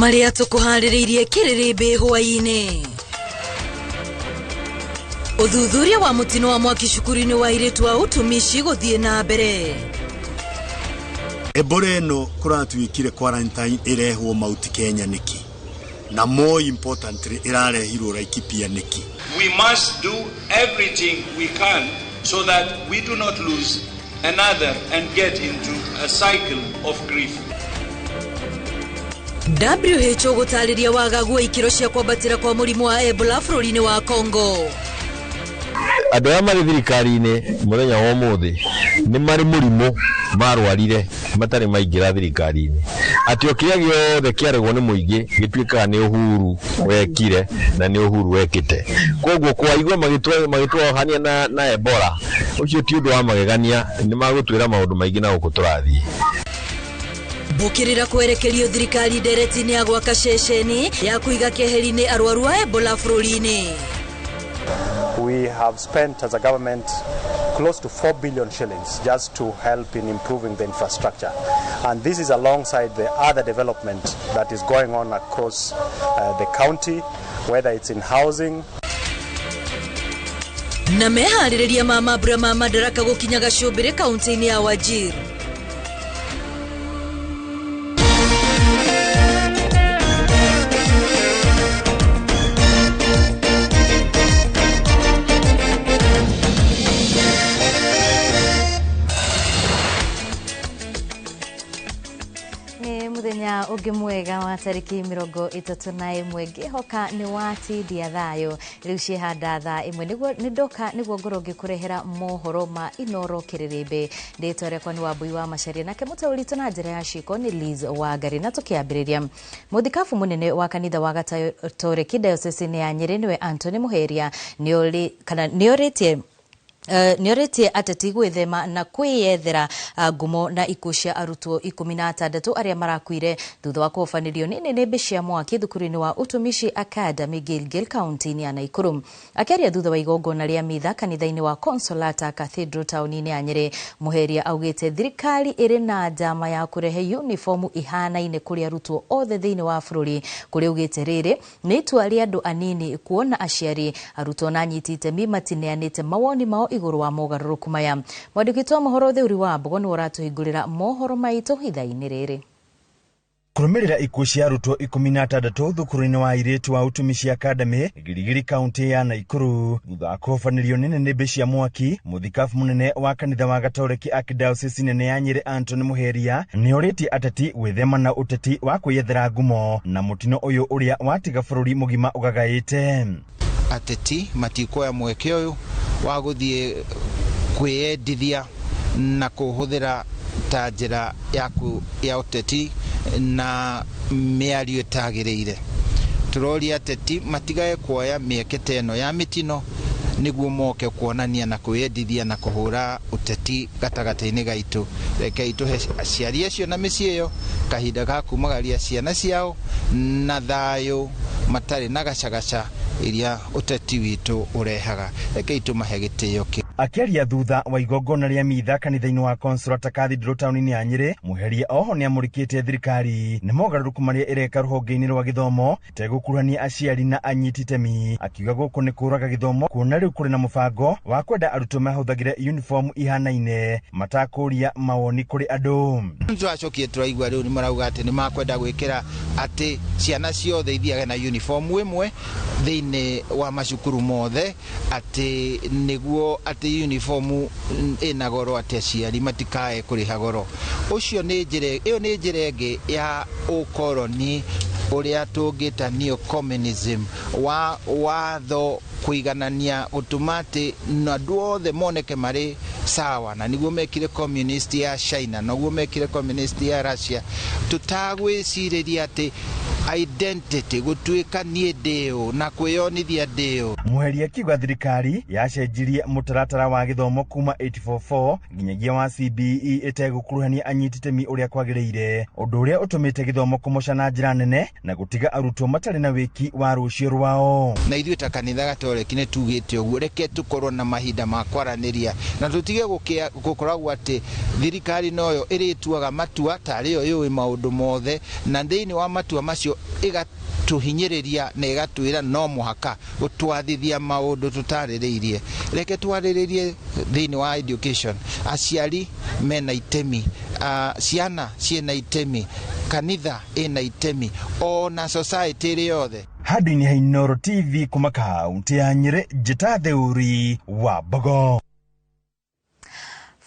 Marĩa tũkũharĩrĩirie kĩrĩrĩmbĩ hwaĩ-inĩ. Ũthuthuria wa mũtino wa mwaki cukuru-inĩ wa airĩtu a ũtumishi gũthiĩ na mbere. Ebola ĩno kũratuĩkire quarantine ĩrehwo Mount Kenya nĩkĩ? Na more importantly ĩrarehirwo Laikipia nĩkĩ? We must do everything we can so that we do not lose another and get into a cycle of grief. WHO gũtarĩria wagagu wa ikĩro cia kwambatĩra kwa mũrimũ wa Ebola bũrũri-inĩ wa Congo. Andũ arĩa marĩ thirikari-inĩ mũthenya wa ũmũthĩ nĩ marĩ mũrimũ marwarire matarĩ maingĩra thirikari-inĩ, atĩ o kĩrĩa gĩothe kĩaregwo nĩ mũingĩ gĩtuĩkaga nĩ Uhuru wekire na nĩ Uhuru wekĩte. Koguo kwaigua magĩtwohania na Ebola, ũcio ti ũndũ wa magegania, nĩ magũtwĩra maũndũ maingĩ na gũkũ tũrathiĩ. Mbũkĩrĩra kwerekerio thirikari ndereti-inĩ ya gwaka ceceni ya kũiga keheri-inĩ arwaru a Ebola bũrũri-inĩ. We have spent as a government close to 4 billion shillings just to help in improving the infrastructure. And this is alongside the other development that is going on across the county, whether it's in housing. Na meharĩrĩria ma mambura ma Madaraka gũkinya Gacũmbĩrĩ kaunti-inĩ ya Wajir. Nĩ mũthenya ũngĩ mwega wa tarĩki 31, ngĩhoka nĩ watindia thayũ. Rĩu ciĩhanda thaa 1 nĩguo nĩ ndoka nĩguo ngorwo ngĩkũrehera mohoro ma Inoro Kĩrĩrĩmbĩ. Rĩtwa rĩakwa nĩ Wambui wa Macharia, nake mũtaũri witũ na njĩra ya ciĩko nĩ Liz Wangari. Na tũkĩambĩrĩria, mũthikabu mũnene wa kanitha wa Gatoreki diocese ya Nyĩrĩ nĩwe Anthony Muheria nĩorĩtie nĩorĩtie ateti gwĩthema na kwĩyethera ngumo na ikuũ cia arutwo 16 arĩa marakuire thutha wa kũhobanĩrio nĩ nĩnĩmbĩ cia mwaki thukuru-inĩ wa Utumishi Academy Gilgil kaunti-inĩ ya Nakuru. Akĩaria thutha wa igongona rĩa mitha kanitha-inĩ wa Consolata Cathedral taũni-inĩ ya Nyĩrĩ, Muheria augĩte thirikari ĩrĩ na njama ya kũrehe uniformu ihanaine kũrĩ arutwo othe thĩinĩ wa bũrũri, kũrĩa augĩte rĩrĩ nĩ itua rĩa andũ anini kuona aciari, arutwo na anyiti itemi matineanĩte mawoni mao igũrũ wa mogarũrũku maya. Mwandĩki witũ wa mohoro Theuri wa Mbogo nĩwe ũratũhingũrĩra mohoro maitũ ithaa-inĩ rĩrĩ. Kũrũmĩrĩra ikuũ cia arutwo 16 thukuru-inĩ wa airĩtu wa Utumishi Academy Giligili kaunti ya Nakuru thutha wa kũhobanĩrio nĩ nĩnĩmbĩ cia mwaki, mũthikabu mũnene wa kanitha wa Gatoreki Archdiocese nene ya Nyĩrĩ Anthony Muheria nĩorĩtie ateti gwĩthema na ũteti wa kwĩyethera ngumo na mũtino ũyũ ũrĩa watiga bũrũri mũgima ũgagaĩte. Ateti matikuoya mweke ũyũ wa gũthiĩ kwĩyendithia na kũhũthĩra ta njĩra ya ũteti na mĩario ĩtagĩrĩire. Tũroria ateti matigae kuoya mĩeke ta ĩno ya mĩtino nĩguo moke kuonania na kwĩyendithia na kũhũra ũteti gatagatĩ-inĩ gaitũ. Rekei tũhe aciari acio na mĩciĩ ĩyo kahinda ga kumagaria ciana ciao na thayũ matarĩ na gacagaca iria ũteti witũ ũrehaga. Rekei tũmahe gĩtĩo kĩu. Akĩaria thutha wa igongona rĩa mitha kanitha-inĩ wa Consolata Cathedral taũni-inĩ ya Nyĩrĩ, Muheria oho nĩamũrĩkĩte thirikari nĩ mogarũrũku marĩa ĩreka rũhonge-inĩ rwa gĩthomo ĩtegũkuruhania aciari na anyiti itemi, akiuga gũkũ nĩ kũraga gĩthomo kuona rĩu kũrĩ na mũbango wa kwenda arutwo mahũthagĩre uniform ihanaine matakũria mawoni kũrĩ andũ. Tũracokia tũraigua rĩu nĩ marauga atĩ nĩ makwenda gwĩkĩra atĩ ciana ciothe ithiage na uniform ĩmwe thĩinĩ wa macukuru mothe, atĩ nĩguo atĩ uniform ĩna goro atĩ aciari matikae kũrĩha goro. Ũcio nĩ njĩra, ĩyo nĩ njĩra ĩngĩ ya ũkoroni ũrĩa tũngĩta neo communism wa watho kũiganania gũtũma atĩ andũ othe moneke marĩ sawa, na nĩguo mekire communist ya China, noguo mekire communist ya Russia, tũtagwĩcirĩria atĩ identity gũtuĩka niĩ ndĩ ũ na kwĩyonithia ndĩ ũ. Muheria akiuga thirikari yacenjirie mũtaratara wa gĩthomo kuma 844 nginyagia wa CBE ĩtegũkuruhania anyiti itemi ũrĩa kwagĩrĩire, ũndũ ũrĩa ũtũmĩte gĩthomo kũmoca na njĩra nene na gũtiga arutwo matarĩ na wĩki wa rũciũ rwao. Na ithuĩ ta kanitha Gatoreki nĩ tugĩte ũguo, reke tũkorwo na mahinda ma kwaranĩria na tũtige gũkoragwo atĩ thirikari noyo ĩrĩtuaga matua tarĩ yo yũĩ maũndũ mothe, na thĩinĩ wa matua macio ũcio ĩgatũhinyĩrĩria na ĩgatwĩra no mũhaka gũtwathithia maũndũ tũtarĩrĩirie. Reke twarĩrĩrie thĩinĩ wa education, aciari mena itemi, ciana ciĩna itemi, kanitha ĩna itemi, ona society ĩrĩ yothe. Handũ-inĩ ha Inooro TV kuma kaunti ya Nyĩrĩ, njĩta Theuri wa Mbogo.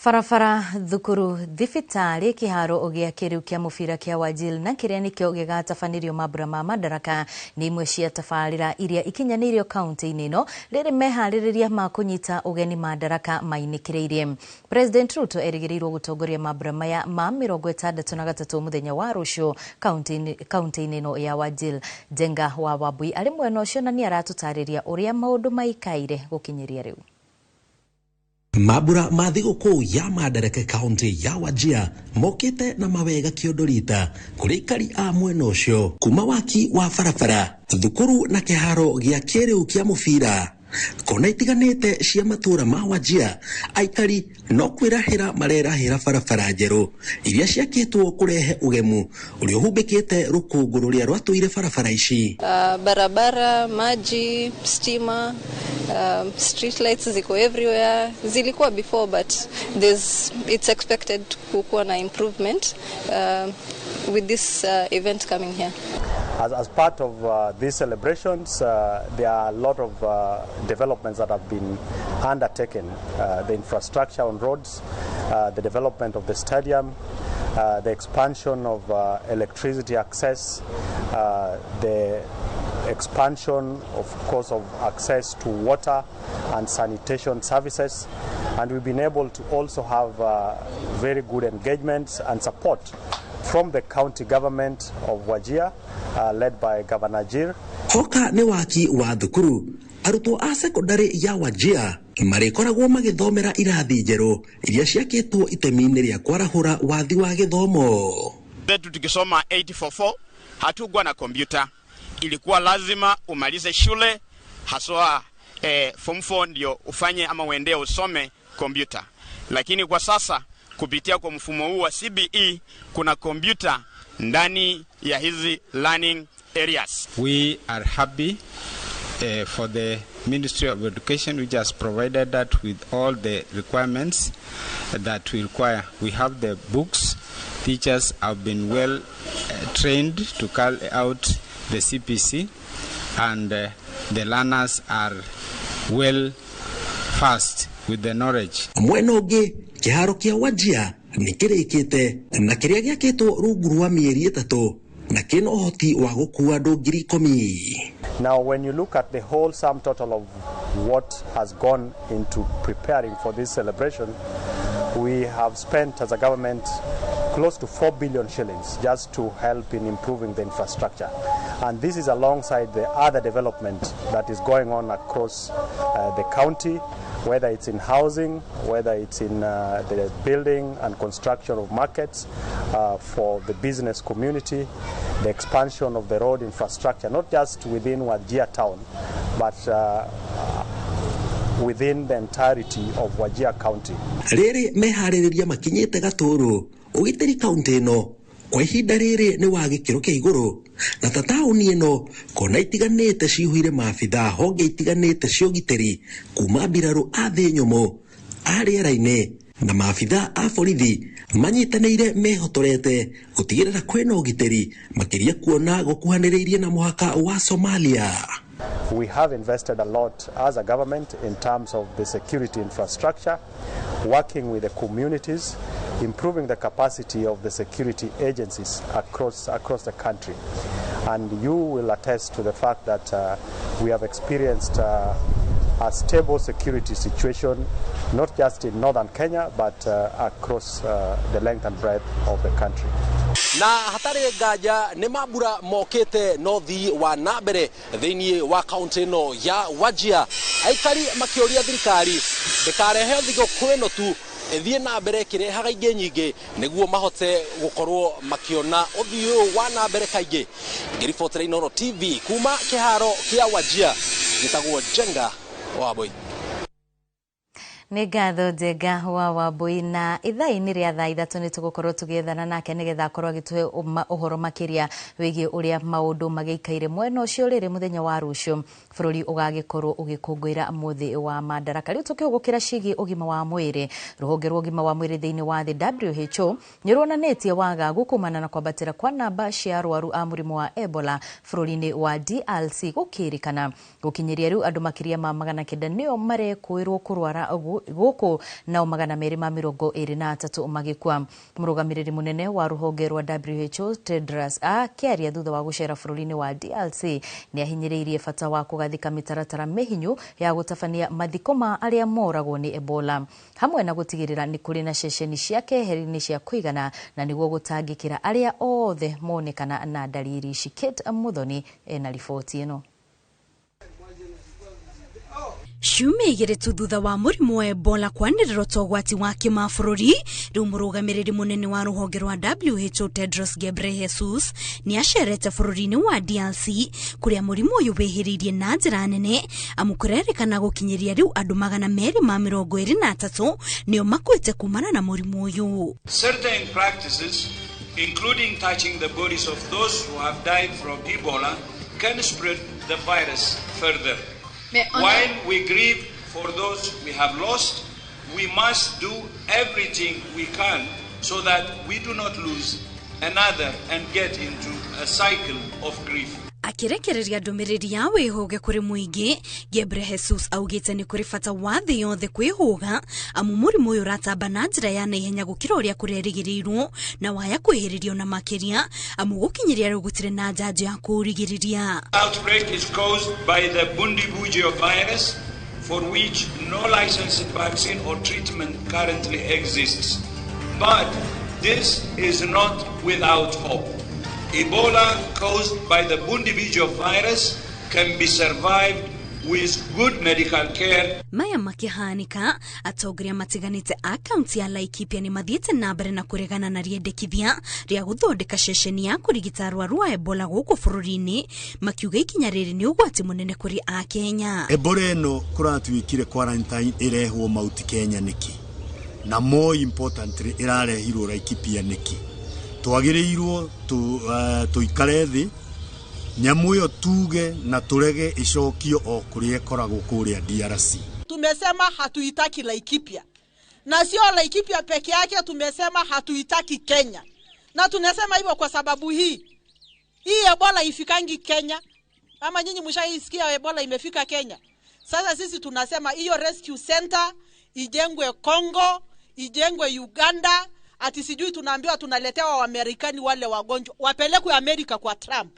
Barabara, thukuru, thibitarĩ, kĩharo gĩa kĩrĩu kĩa mũbira kĩa Wajir na kĩrĩa nĩkĩo gĩgatabanĩrio mambura ma Madaraka nĩ imwe cia tabarĩra iria ikinyanĩirio kaunti-inĩ ĩno rĩrĩ meharĩrĩria ma kũnyita ũgeni Madaraka mainĩkĩrĩirie. President Ruto erĩgĩrĩirwo gũtongoria mambura maya ma 63 mũthenya wa rũciũ kaunti-inĩ ĩno ya Wajir. Njenga wa Wambui arĩ mwena ũcio na nĩ aratũtarĩria ũrĩa maũndũ maikaire gũkinyĩria rĩu. Mambura ma thigũkũ ya Madaraka kaunti ya Wajir mokĩte na mawega kĩondo rita kũrĩ aikari a mwena ũcio, kuma waki wa barabara, thukuru na kĩharo gĩa kĩrĩu kĩa mũbira kona itiganĩte cia matũra ma Wajir. Aikari no kwĩrahĩra marerahĩra barabara njerũ iria ciakĩtwo kũrehe ũgemu ũrĩa ũhumbĩkĩte rũkũngũ rũrĩa rwatũire barabara ici. Barabara, maji, stima, street lights ziko everywhere. Zilikuwa before, but it's expected kukuwa na improvement with this event coming here. As part of these celebrations, there are a lot of developments that have been undertaken. The infrastructure on roads, the development of the stadium, the expansion of electricity access, the expansion, of course, of access to water and sanitation services. And we've been able to also have very good engagements and support from the county government of Wajir, led by Governor Jir. Hoka nĩ waki wa thukuru, arutwo a sekondari ya Wajir marĩkoragwo magĩthomera irathi njerũ iria ciakĩtwo itemi-inĩ rĩa kwarahũra wathi wa gĩthomo. Zetu tukisoma 844 hatukuwa na kompyuta, ilikuwa lazima umalize shule haswa form 4 ndio ufanye ama uendee usome kompyuta, lakini kwa sasa kupitia kwa mfumo huu wa CBE kuna kompyuta ndani ya hizi learning areas. We are happy for the Ministry of Education, which has provided that with all the requirements that we require. We have the books, teachers have been well trained to carry out the CPC, and the learners are well versed with the knowledge. Mwena ũngĩ, kĩharo kĩa Wajir nĩ kĩrĩkĩte na kĩrĩa gĩakĩtwo rungu rwa mĩeri 3 na kĩna ũhoti wa gũkua andũ 10,000. Now, when you look at the whole sum total of what has gone into preparing for this celebration, we have spent as a government close to 4 billion shillings just to help in improving the infrastructure. And this is alongside the other development that is going on across the county, whether it's in housing, whether it's in the building and construction of markets for the business community, the expansion of the road infrastructure, not just within Wajir town, but within the entirety of Wajir County. Rĩrĩ meharĩrĩria makinyĩte gatũrũ ũgitĩri kaunti ĩno kwa ihinda rĩrĩ nĩ wa gĩkĩro kĩa igũrũ, na ta taũni ĩno kona itiganĩte ciihũire maabithaa honge itiganĩte cia ũgitĩri kuma mbirarũ a thĩ nyũmũ, a rĩera-inĩ na maabithaa a borithi manyitanĩire mehotorete gũtigĩrĩra kwĩna ũgitĩri, makĩria kuona gũkuhanĩrĩirie na mũhaka wa Somalia. We have invested a lot as a government in terms of the security infrastructure, working with the communities, improving the capacity of the security agencies across the country. And you will attest to the fact that we have experienced a stable security situation, not just in northern Kenya, but across the length and breadth of the country. Na hatarĩ nganja nĩ mambura mokĩte nothi wa na mbere thĩinĩ wa kaunti ĩno ya Wajir, aikari makĩũria thirikari ndĩkarehe thigũkũ ĩno tu, ĩthiĩ na mbere ĩkĩrehaga ingĩ nyingĩ nĩguo mahote gũkorwo makĩona ũthii ũyũ wa na mbere kaingĩ. Ngĩribotera Inooro TV kuma kĩharo kĩa Wajir, gĩtagwo Njenga wa Wambui. Nĩ ngatho Njenga wa Wambui, na ithaa-inĩ rĩa thaa 3 nĩ tũgũkorwo tũgĩethana nake nĩgetha akorwo agĩtũhe ũhoro makĩria wĩgiĩ ũrĩa maũndũ magĩikaire mwena ũcio. Rĩrĩ mũthenya wa rũciũ bũrũri ũgagĩkorwo ũgĩkũngũĩra mũthĩ wa Madaraka. Rĩu tũkĩhũgũkĩra ciĩgiĩ ũgima wa mwĩrĩ, rũhonge rwa ũgima wa mwĩrĩ thĩinĩ wa thĩ WHO nĩ ruonanĩtie wagagu kumana na kwambatĩra kwa namba cia arwaru a mũrimũ wa Ebola bũrũri-inĩ wa DRC, gũkĩrĩkana gũkinyĩria rĩu andũ makĩria ma 900 nĩo marekũĩrwo kũrwara gũkũ, nao 223 magĩkua. Mũrũgamĩrĩri mũnene wa rũhonge rwa WHO Tedros akĩaria thutha wa gũcera bũrũri-inĩ wa DRC nĩ ahinyĩrĩirie bata wa kũgathĩka mĩtaratara mĩhinyu ya gũtabania mathiko ma arĩa moragwo nĩ Ebola, hamwe na gũtigĩrĩra nĩ kũrĩ na ceceni cia keheri-inĩ cia kũigana na nĩguo gũtangĩkĩra arĩa othe monekana na dalili ici. Kate Muthoni ena riboti ĩno. Ciumia 2 tu thutha wa mũrimũ wa Ebola kwanĩrĩrwo ta ũgwati wa kĩmabũrũri, rĩu mũrũgamĩrĩri mũnene wa rũhonge rwa WHO Tedros Ghebreyesus nĩ acerete bũrũri-inĩ wa DRC kũrĩa mũrimũ ũyũ wĩhĩrĩirie na njĩra nene, amu kũrerĩkana gũkinyĩria rĩu andũ 223 nĩo makuĩte kumana na mũrimũ ũyũ. Certain practices, including touching the bodies of those who have died from Ebola, can spread the virus further. While we grieve for those we have lost, we must do everything we can so that we do not lose another and get into a cycle of grief. Akirekereria ndũmĩrĩri ya wĩhũge kũrĩ mũingĩ, Ghebreyesus augĩte nĩ kũrĩ bata wa thĩ yothe kwĩhũga, amu mũrimũ ũyũ ũratamba na njĩra ya naihenya gũkĩra ũrĩa kũrerĩgĩrĩirwo na waya kwĩhĩrĩrio na makĩria, amu gũkinyĩria rĩu gũtirĩ na njanjo ya kũũrigĩrĩria. Outbreak is caused by the Bundibugyo virus, for which no licensed vaccine or treatment currently exists. But this is not without hope. Ebola caused by the Bundibugyo virus can be survived with good medical care. Maya makihanika, atongoria matiganite a kaunti ya Laikipia ni mathiĩte na mbere na kũregana na rĩendekithia rĩa gũthondeka ceceni ya kũrigita arwaru a Ebola gũkũ bũrũri-inĩ, makiuga ikinya rĩrĩ nĩ ũgwati mũnene kũrĩ Akenya. Ebola ĩno kũratuĩkire quarantine ĩrehwo Mount Kenya nĩkĩ, na more importantly ĩrarehirwo Laikipia nĩkĩ? Twagĩrĩirwo tũikare thĩ nyamũ ĩyo tuge na tũrege ĩcokio o kũrĩa ĩkoragwo kũrĩa DRC. Tumesema hatuitaki Laikipia, na sio Laikipia peke yake, tumesema hatuitaki Kenya. Na tunasema hivyo kwa sababu hii Ebola ifikangi Kenya. Ama nyinyi mshaisikia Ebola imefika Kenya? Sasa sisi tunasema hiyo rescue center ijengwe Congo, ijengwe Uganda. Ati sijui tunaambiwa tunaletewa Waamerikani wale wagonjwa, wapelekwe Amerika kwa Trump.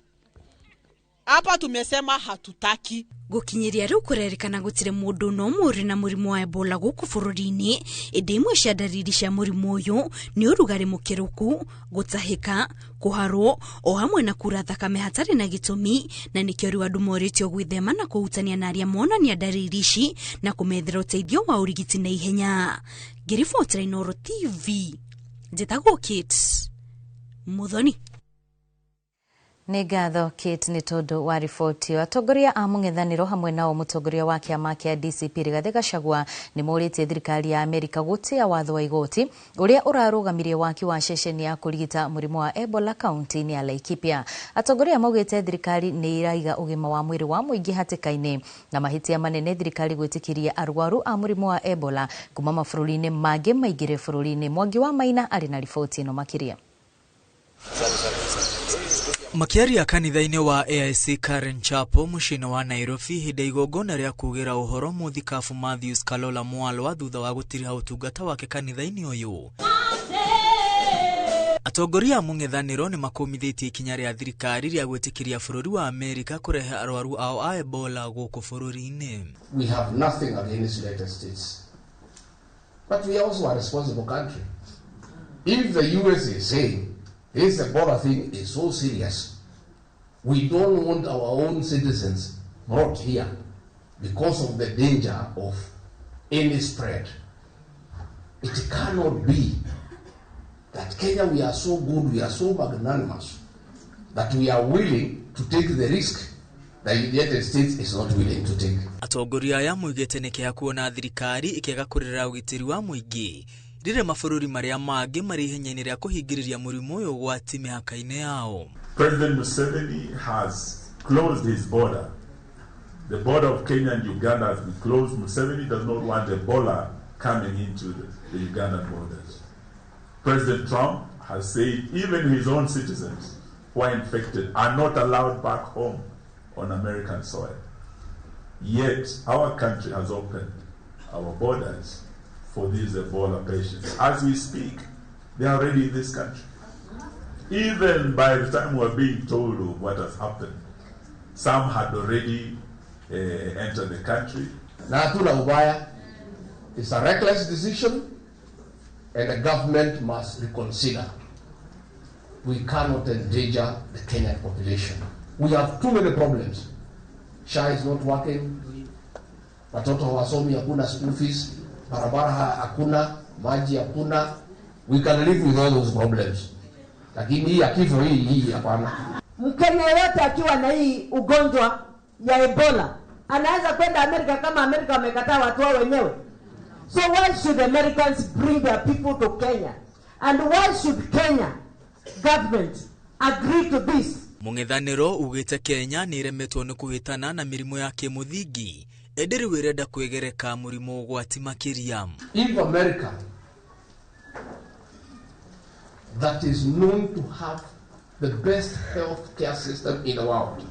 Hapa tumesema hatutaki. Gũkinyĩria rĩu kũrerĩkana gũtirĩ mũndũ no ũmwe ũrĩ na mũrimũ wa Ebola gũkũ bũrũri-inĩ, ĩndĩ imwe cia ndariri cia mũrimũ ũyũ nĩ ũrugarĩ mũkĩrũku, gũtahĩka, kũharwo o hamwe na kura thakame hatarĩ na gĩtũmi, na nĩkĩo rĩu andũ morĩtio gwĩthema na kũhutania na arĩa monania ndariri ici na kũmethera ũteithio wa ũrigiti na ihenya. Ngĩribotera Inooro TV, njĩtagwo Kate Muthoni. Nĩ ngatho Kate nĩ tondũ wa riboti ĩyo. Atongoria a mũng'ethanĩro hamwe nao mũtongoria wa kĩama kĩa DCP Rigathĩ Gachagua nĩ morĩtie thirikari ya Amerika gũtĩa watho wa igoti ũrĩa ũrarũgamirie waki wa ceceni ya kũrigita mũrimũ wa Ebola kaunti-inĩ ya Laikipia. Atongoria maugĩte thirikari nĩ ĩraiga ũgima wa mwĩrĩ wa mũingĩ hatĩka-inĩ na mahĩtia manene thirikari gwĩtĩkĩria arwaru a mũrimũ wa Ebola kuma mabũrũri-inĩ mangĩ maingĩre bũrũri-inĩ. Mwangi wa Maina arĩ na riboti ĩno makĩria. Makiaria kanitha-inĩ wa AIC Karen Chapel mũciĩ-inĩ wa Nairobi hĩndĩ ya igongona rĩa kugĩra ũhoro mũthikabu Matthews Kalola Mwalwa thutha wa gũtiriha ũtungata wake kanitha-inĩ ũyũ. Atongoria a mũng'ethanĩro nĩ makũmithĩtie ikinya rĩa thirikari rĩa gwĩtĩkĩria bũrũri wa Amerika kũrehe arwaru ao a Ebola gũkũ bũrũri-inĩ. We have nothing against United States, but we are also a responsible country. If the US is saying this Ebola thing is so serious, we don't want our own citizens brought here because of the danger of any spread. It cannot be that Kenya, we are so good, we are so magnanimous, that we are willing to take the risk The United States is not willing to take. Atongoria aya moigĩte nĩ kĩeha kuona thirikari ĩkĩaga kũrĩrĩra ũgitĩri wa mũingĩ rĩrĩa mabũrũri marĩa mangĩ marĩ ihenya-inĩ rĩa kũhingĩrĩria mũrimũ ũyũ ũgwati mĩhaka-inĩ yao. President Museveni has closed his border. The border of Kenya and Uganda has been closed. Museveni does not want Ebola coming into the Ugandan borders. President Trump has said even his own citizens who are infected are not allowed back home on American soil. Yet our country has opened our borders for these Ebola patients. As we speak, they are already in this country. Even by the time we are being told of what has happened, some had already entered the country. Na hatuna ubaya. It's a reckless decision, and the government must reconsider. We cannot endanger the Kenyan population. We have too many problems. SHA is not working. Watoto hawasomi, hakuna school fees. Barabara hakuna, maji hakuna. We can live with all those problems. Lakini hii ya kifo hii hapana. Mkenya yote akiwa na hii ugonjwa ya Ebola anaweza kwenda Amerika kama Amerika wamekataa watu wao wenyewe. So why should Americans bring their people to Kenya? And why should Kenya government agree to this? Mũng'ethanĩro ugĩte Kenya nĩ ĩremetwo nĩ kũhĩtana na mĩrimũ ya kĩmũthingi ĩndĩ rĩu ĩrenda kwĩgereka mũrimũ ũgwati makĩria. If America, that is known to have the best health care system in the world,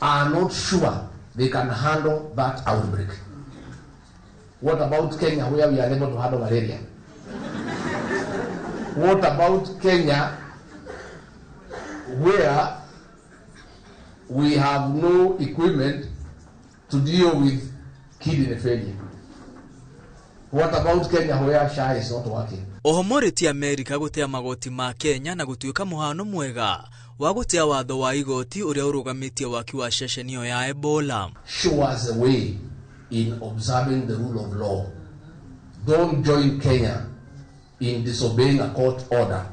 are not sure they can handle that outbreak, what about Kenya, where we are able to handle malaria? What about Kenya, where we have no equipment to deal with kidney failure? What about Kenya, where SHA is not working? Oho morĩtie Amerika gũtĩa magoti ma Kenya na gũtuĩka mũhano mwega wa gũtĩa watho wa igoti ũrĩa ũrũgamĩtie waki wa ceceni ĩyo ya Ebola. Show us the way in observing the rule of law. Don't join Kenya in disobeying a court order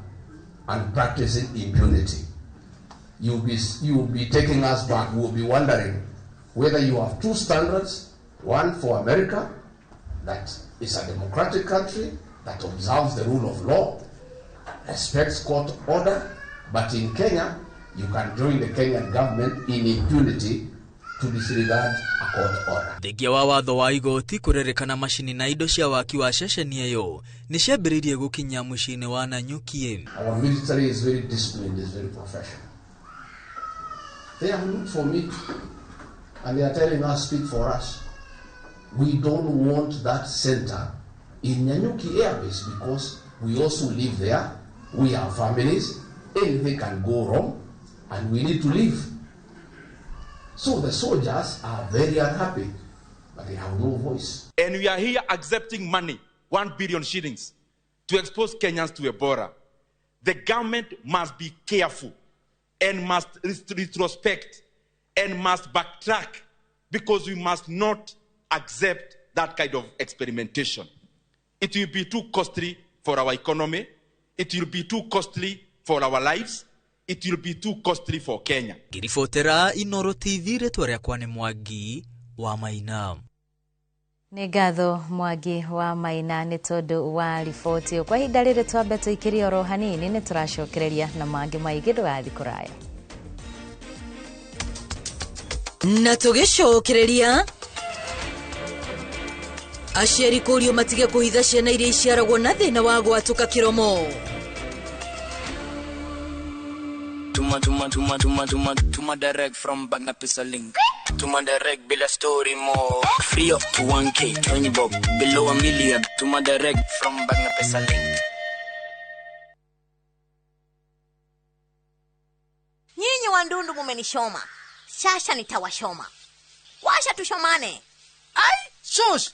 and practicing impunity. You'll be taking us back. We'll be wondering whether you have two standards, one for America, that is a democratic country that observes the rule of law, respects court order, but in Kenya, you can join the Kenyan government in impunity to disregard a court order. Thengia wa watho wa igoti kũrerĩkana macini na indo cia waki wa ceceni ĩyo nĩ ciambĩrĩirie gũkinya mũciĩ-inĩ wa Nanyuki. Our military is very disciplined, is very professional. They have looked for me and they are telling us, speak for us. We don't want that center in Nanyuki Air Base because we also live there, we have families, anything can go wrong and we need to live. So the soldiers are very unhappy, but they have no voice. And we are here accepting money, 1 billion shillings, to expose Kenyans to Ebola. The government must be careful and must retrospect and must backtrack, because we must not accept that kind of experimentation. It will be too costly for our economy. It will be too costly for our lives. It will be too costly for Kenya. Ngĩribotera Inoro TV, rĩtwa rĩakwa nĩ Mwangi wa Maina. Nĩ ngatho Mwangi wa Maina nĩ tondũ wa riboti ĩyo. Kwa ihinda rĩrĩ twambe tũikĩrie oro hanini, nĩ tũracokereria na mangĩ maingĩ, ndũgathiĩ kũraya. Na tũgĩcokereria aciari kũrio matige kũhitha ciana iria iciaragwo na thĩna wa gwatũka kĩromo. Tuma tuma tuma tuma tuma tuma direct from Bagna Pesa link. Tuma direct bila story more. Free up to 1K, 20 bob, below a million. Tuma direct from Bagna Pesa link. Nyinyi wandundu mumenishoma. Sasa nitawashoma. Washa tushomane. Ai, shosh.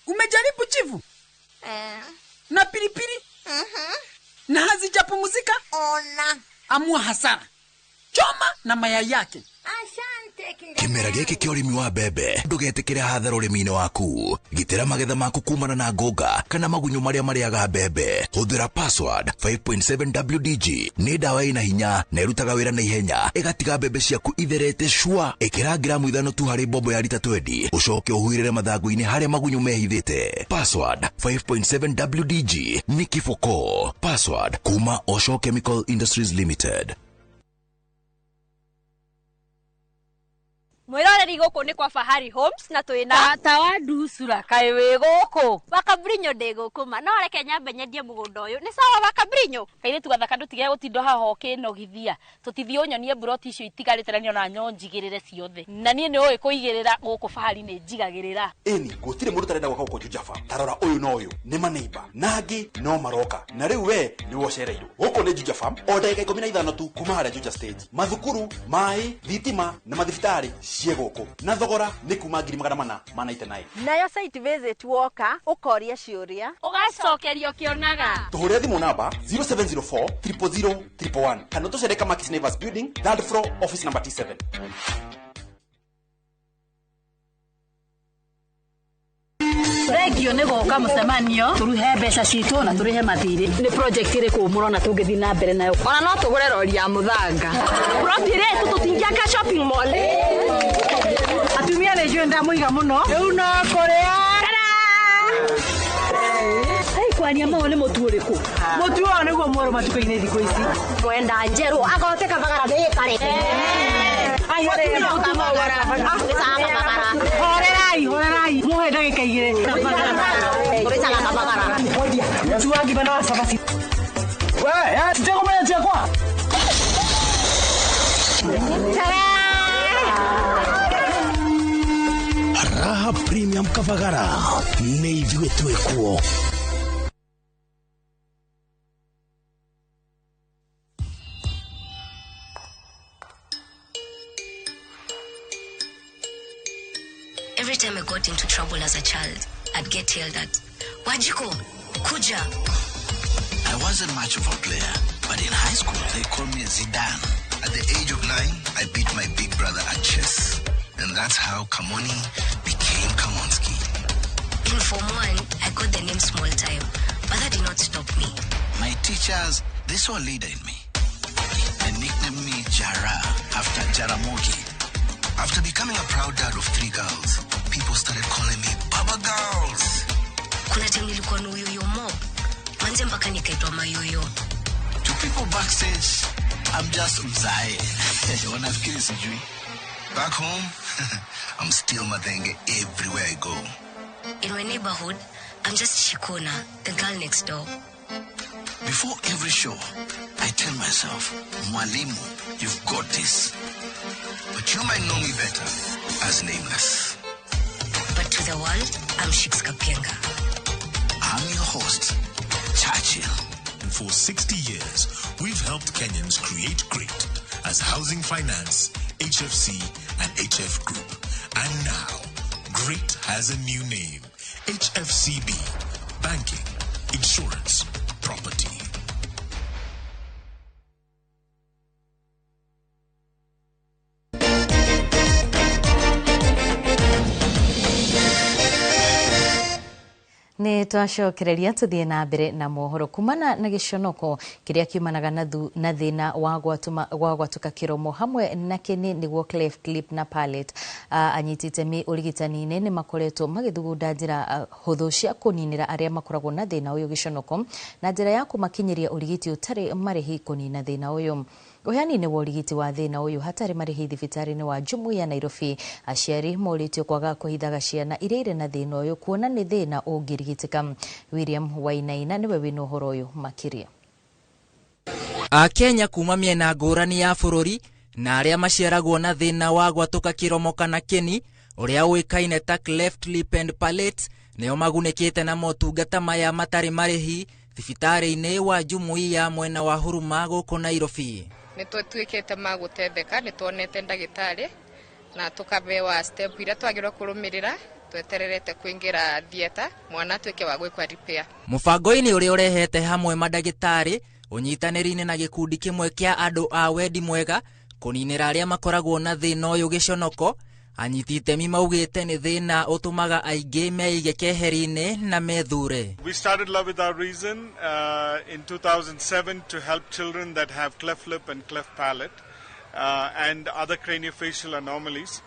Umejaribu chivu? Na pilipili? Na hazijapumzika? Ona. Amua hasara. Choma na mayai yake. Asante. Kĩmera gĩkĩ kĩa ũrĩmi wa mbembe ndũgetĩkĩre hathara ũrĩmi-inĩ waku. Gitĩra magetha maku kumana na ngũnga kana magunyũ marĩa marĩaga mbembe. Hũthĩra Password 5.7 WDG. Nĩ ndawa ĩna hinya na ĩrutaga wĩra na ihenya, ĩgatiga mbembe ciaku itherete cua. Ĩkĩra gramu 5 tu harĩ mbombo ya rita 20, ũcoke ũhuhĩrĩre mathangũ-inĩ harĩa magunyũ mehithĩte. Password 5.7 WDG nĩ kiboko. Password kuma Osho Chemical Industries Limited. Mwiroreri guku ni kwa Fahari Homes na twina tata wa ndusura kaĩ wĩ gũkũ Wakabrinyo ndĩ gũkũ ma no reke nyambe nyendie mũgũnda ũyũ nĩ sawa Wakabrinyo. Kairĩtu gathaka ndũtige gũtinda haha ũkĩnogithia tũtithiĩ ũnyonie mburoti icio itigarĩte na niona nyo njigĩrĩre ciothe na niĩ nĩ ũĩ kũigĩrĩra gũkũ Fahari nĩ njigagĩrĩra. Ĩni gũtirĩ mũndũ ũtarenda gwaka gũkũ Juja Farm. Tarora ũyũ na ũyũ nĩ maneiba na angĩ no maroka na rĩu we nĩwe ũcereirwo. Gũkũ nĩ Juja Farm o ndagĩka 15 tu kuma harĩa Juja stage. Mathukuru, maĩ, thitima na mathibitarĩ ciĩ gũkũ na thogora nĩ kuma 499. Nayo site visit woka ũkoria ciũria ũgacokerio kĩonaga. Tũhũrĩre thimũ namba 0704 000 111 kana tũcere Kamakis Neighbors Building, third floor, office number T7. Thengio nĩ gũka mũcemanio tũruhe mbeca citũ na tũrĩhe mathirĩ. Nĩ project ĩrĩkũ mũrona tũngĩthiĩ na mbere nayo? Ona no tũgũre rori ya mũthanga. Plot ĩrĩ tũtingĩaka shopping mall. Atumia nĩ njũĩ ndamũiga mũno. Rĩu no kũrĩa. Hey, kwaria mau nĩ mũtu ũrĩkũ? Mũtu ũyũ nĩguo mwerũ matukũ-inĩ thikũ ici. Mwenda njerũ agote kabagara nĩĩkarĩte. Horerai, horerai. Muhe ndagĩka 2. Mũtu wa ngima na wa cabaci. We, titegũmenya ciakwa. Raha Premium Kavagara nĩ ithuĩ twĩkuo. Every time I got into trouble as a child, I'd get yelled at. Wajiko, Kuja. I wasn't much of a player, but in high school they called me Zidane. At the age of 9, I beat my big brother at chess. And that's how Kamoni became Kamonski. In Form 1, I got the name Small Time, but that did not stop me. My teachers, they saw a leader in me. They nicknamed me Jara after Jaramogi. After becoming a proud dad of 3 girls, people started calling me Baba Girls. Kuna time nilikuwa na uyoyo mob. Manze mpaka nikaitwa mayoyo. To people backstage, I'm just mzae. Wanafikiri sijui. Back home, I'm still Mathenge everywhere I go. In my neighborhood, I'm just Shikona, the girl next door. Before every show, I tell myself, Mwalimu, you've got this. But you might know me better as Nameless. But to the world, I'm Shiks Kapienga. I'm your host, Churchill. And for 60 years, we've helped Kenyans create great as Housing Finance, HFC, and HF Group. And now, Great has a new name, HFCB, Banking, Insurance, Property. Nĩ twacokereria tũthiĩ na mbere na mohoro kumana na gĩconoko kĩrĩa kiumanaga na thĩna wa gwatũka kĩromo hamwe na kĩni nĩguo cleft lip na palate. Anyiti itemi ũrigitani-inĩ nĩ makoretwo magĩthugunda njĩra hũthũ cia kũninĩra arĩa makoragwo na thĩna ũyũ gĩconoko na njĩra ya kũmakinyĩria ũrigiti ũtarĩ marĩhi kũnina thĩna ũyũ. Ũheani-inĩ wa ũrigiti wa thĩna ũyũ hatarĩ marĩhi thibitarĩ-inĩ wa Jumuiya Nairobi, aciari morĩtio kwaga kũhithaga ciana iria irĩ na thĩna ũyũ kuona nĩ thĩna ũngĩrigitĩka. William Wainaina nĩwe wĩna ũhoro ũyũ makĩria. Akenya kuma mĩena ngũrani ya bũrũri na arĩa maciaragwo na thĩna wa gwatũka kĩromo kana kĩni ũrĩa ũĩkaine ta cleft lip and palate nĩo magunĩkĩte na motungata maya matarĩ marĩhi thibitarĩ-inĩ wa Jumuiya mwena wa Huruma gũkũ Nairobi. Nĩ tũtuĩkĩte ma gũtetheka, nĩ tuonete ndagĩtarĩ na tũkabewa step iria twagĩrĩirwo kũrũmĩrĩra twetererete kũingĩra theatre mwana atuĩke wa gwĩkwa repair. Mũbango-inĩ ũrĩa ũrehete hamwe mandagĩtarĩ ũnyitanĩri-inĩ na gĩkundi kĩmwe kĩa andũ a wendi mwega Kũninĩra arĩa makoragwo na thĩna ũyũ gĩconoko, anyiti itemi maugĩte nĩ thĩna ũtũmaga aingĩ meige keheri-inĩ na methure. We started Love Without Reason in 2007 to help children that have cleft lip and cleft palate and other craniofacial anomalies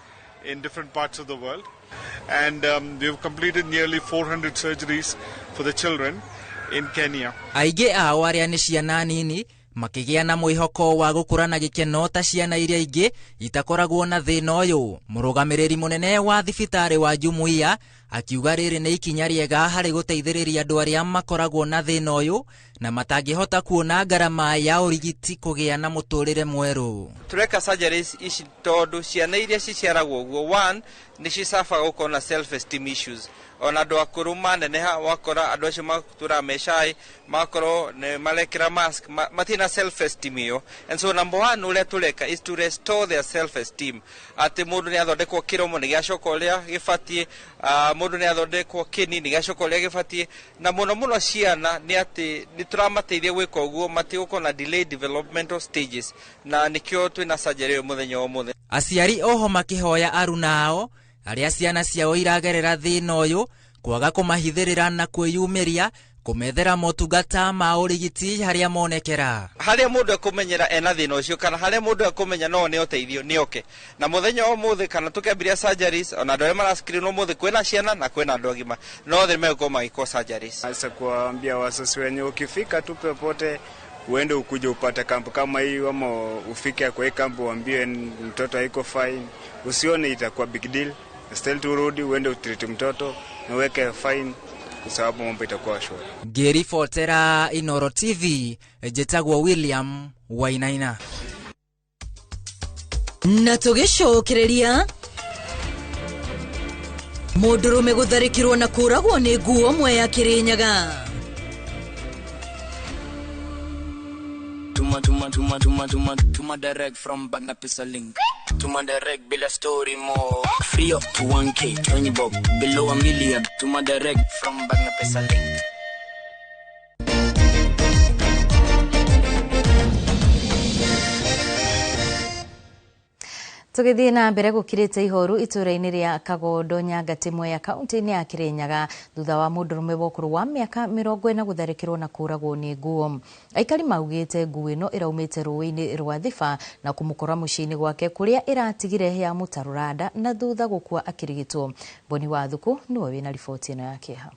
in different parts of the world. And we've completed nearly 400 surgeries for the children in Kenya. Aingĩ ao arĩa nĩ ciana nini makĩgĩa na mwĩhoko wa gũkũra na gĩkeno ta ciana iria ingĩ itakoragwo na thĩna ũyũ. Mũrũgamĩrĩri mũnene wa thibitarĩ wa Jumuiya akiuga rĩrĩ nĩ ikinya rĩega harĩ gũteithĩrĩria andũ arĩa makoragwo na thĩna ũyũ na matangĩhota kuona ngarama ya ũrigiti kũgĩa na mũtũrĩre mwerũ. Tureka surgeries ici tondũ ciana iria ciciaragwo ũguo, one nĩ cicabaga gũkorwo na self esteem issues, ona andũ akũrũ maneneha wakora andũ acio matũraga me shy, magakorwo nĩ marekĩra mask, matirĩ na self esteem ĩyo. And so number one ũrĩa tũreka is to restore their self esteem, atĩ mũndũ nĩ athondekwo kĩromo nĩ gĩacoka ũrĩa gĩbatiĩ, mũndũ nĩ athondekwo kĩni nĩ gĩacoka ũrĩa gĩbatiĩ, na mũno mũno ciana nĩ atĩ nĩ tũramateithia gwĩka ũguo matigũkorwo na delayed developmental stages, na nĩkĩo twĩna surgery ĩyo mũthenya wa ũmũthĩ. Aciari oho makĩhoya aruna ao arĩa ciana ciao iragerera thĩna ũyũ kwaga kũmahithĩrĩra na kwĩyumĩria kũmethera motungata ma ũrigiti harĩa monekera. Harĩa mũndũ ekũmenyera ena thĩna ũcio kana harĩa mũndũ ekũmenya no nĩ ũteithio nĩ oke na mũthenya wa ũmũthĩ, kana tũkĩambĩrĩria surgeries ona andũ arĩa marascreenwo ũmũthĩ kwĩna ciana na kwĩna andũ agima no othe megũkorwo magĩkwo surgeries. Sasa kuwaambia wazazi wenye ukifika tu popote uende ukuje upate kampu kama hii ama ufike kwa hii kampu uambie mtoto haiko fine, usione itakuwa big deal. Still turudi uende utreat mtoto na uweke fine kwa sababu mambo itakuwa shwari. Ngĩribotera Inoro TV njĩtagwo William Wainaina. Na tũgĩcokereria mũndũrũme gũtharĩkĩrwo na kũragwo nĩ nguo Mwea Kĩrĩnyaga. Tuma tuma tuma tuma tuma tuma direct from back na pesa link. Tuma direct bila story more. Free up to 1K, 20 bob, below a million. Tuma direct from back na pesa link. Tũgĩthiĩ na mbere gũkirĩte ihoru itũũra-inĩ rĩa Kagondo Nyangati Mwea kaunti-inĩ ya Kĩrĩnyaga thutha wa mũndũrũme wa ũkũrũ wa mĩaka 40 gũtharĩkĩrwo na kũragwo nĩ nguo. Aikari maugĩte nguo ĩno ĩraumĩte rũĩ-inĩ rwa Thiba na kũmũkora mũciĩ-inĩ gwake kũrĩa ĩratigire ya mũtarũranda na thutha gũkua akĩrigitwo. Boni wa Thuku nĩwe wĩna riboti ĩno ya kĩeha.